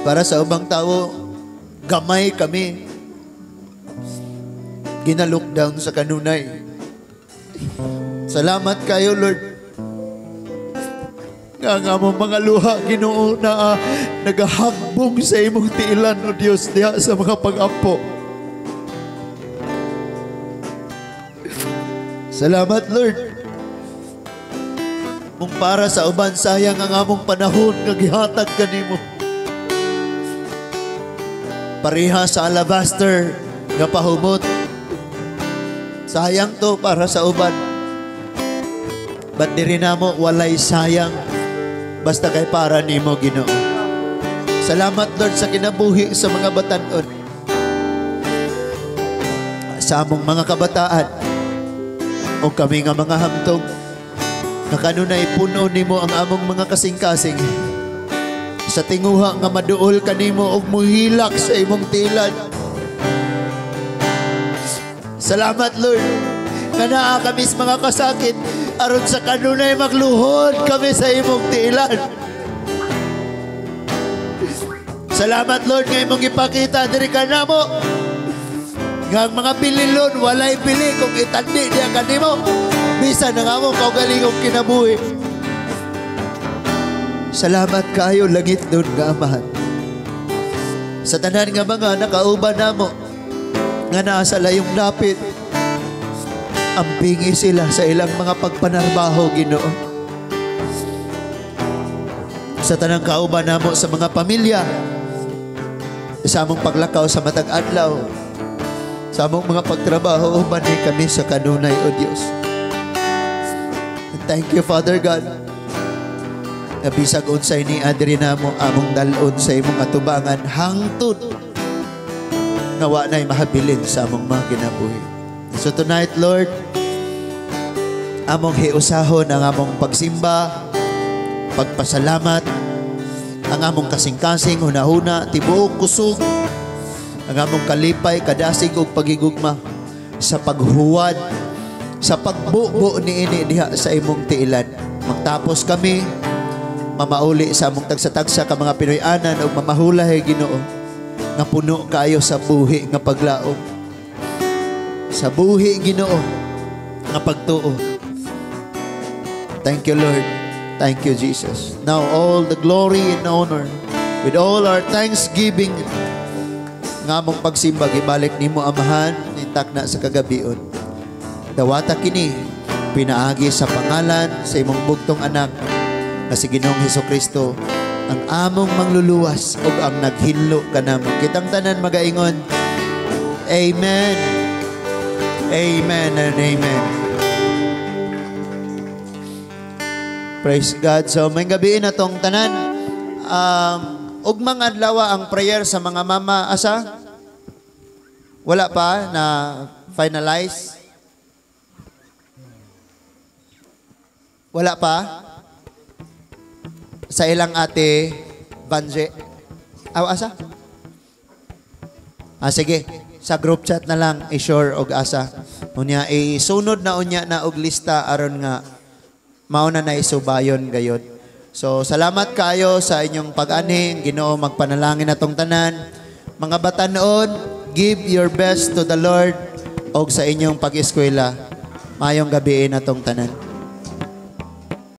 Para sa ubang tao gamay kami. Gina-lockdown sa kanunay. Salamat kayo, Lord. Nga nga mo mga luha, Ginoo, na nagahagbong sa imong tiilan, O Dios, diha sa mga pag-ampo. Salamat, Lord. Mung para sa uban, sayang ang among panahon nga gihatag kanimo. Pareha sa alabaster nga pahumot. Sayang to para sa uban. But diri namo walay sayang basta kay para nimo, Ginoo. Salamat, Lord, sa kinabuhi sa mga batan-on. Sa among mga kabataan o kami nga mga hamtong na kanunay puno nimo ang among mga kasing-kasing sa tinguha nga maduol kanimo og muhilak sa imong tilan. Salamat, Lord, nga naa kami sa mga kasakit aron sa kanunay magluhod kami sa imong tilan. Salamat, Lord, nga imong ipakita diri kanamo nga ang mga bililon walay bili kung itandi diya kanimo bisan ang among kaugalingong kinabuhi. Salamat kayo, langit doon nga Amahan. Sa tanan nga mga nakauban namo nga naa sa layong dapit, ampingi sila sa ilang mga pagpanarbaho, Ginoo. Sa tanang kauban namo sa mga pamilya, sa among paglakaw sa matag adlaw, sa among mga pagtrabaho, uban ni kami sa kanunay, O Dios. And thank you, Father God. Nabisag unsay ni adri namo among dalon sa imong atubangan hangtod nga wa nay mahabilin sa among mga kinabuhi. So tonight, Lord, among hiusahon ang among pagsimba, pagpasalamat, ang among kasing-kasing, hunahuna, tibuok kusog, ang among kalipay, kadasig ug pagigugma sa paghuwad, sa pagbubo niini diha sa imong tiilan. Magtapos kami, mamauli sa among tagsa-tagsa ka mga Pinoy-anan ug mamahulay, Ginoo, nga puno kayo sa buhi nga paglaom. Sa buhi, Ginoo, nga pagtuo. Thank you, Lord. Thank you, Jesus. Now all the glory and honor with all our thanksgiving nga among pagsimba gibalik nimo, Amahan, nitakna sa kagabion. Dawata kini pinaagi sa pangalan sa imong bugtong anak na si Ginoong Hesukristo, ang among mangluluwas ug ang naghinlo kanamo. Kitang tanan magaingon, Amen. Amen and amen. Praise God. So, may gabi na tong tanan. Ugmang adlaw ang prayer sa mga mama. Asa? Wala pa na finalize? Wala pa? Sa ilang ate Banje. Aw, asa? Ah, sige. Sa group chat na lang, i-share og asa. Unya, isunod na unya na og lista aron nga mauna na isubayon gayod. So, salamat kayo sa inyong pag-aning. Ginoo, magpanalangin na tong tanan. Mga batanon, give your best to the Lord og sa inyong pag-eskwela. Mayong gabi na tong tanan.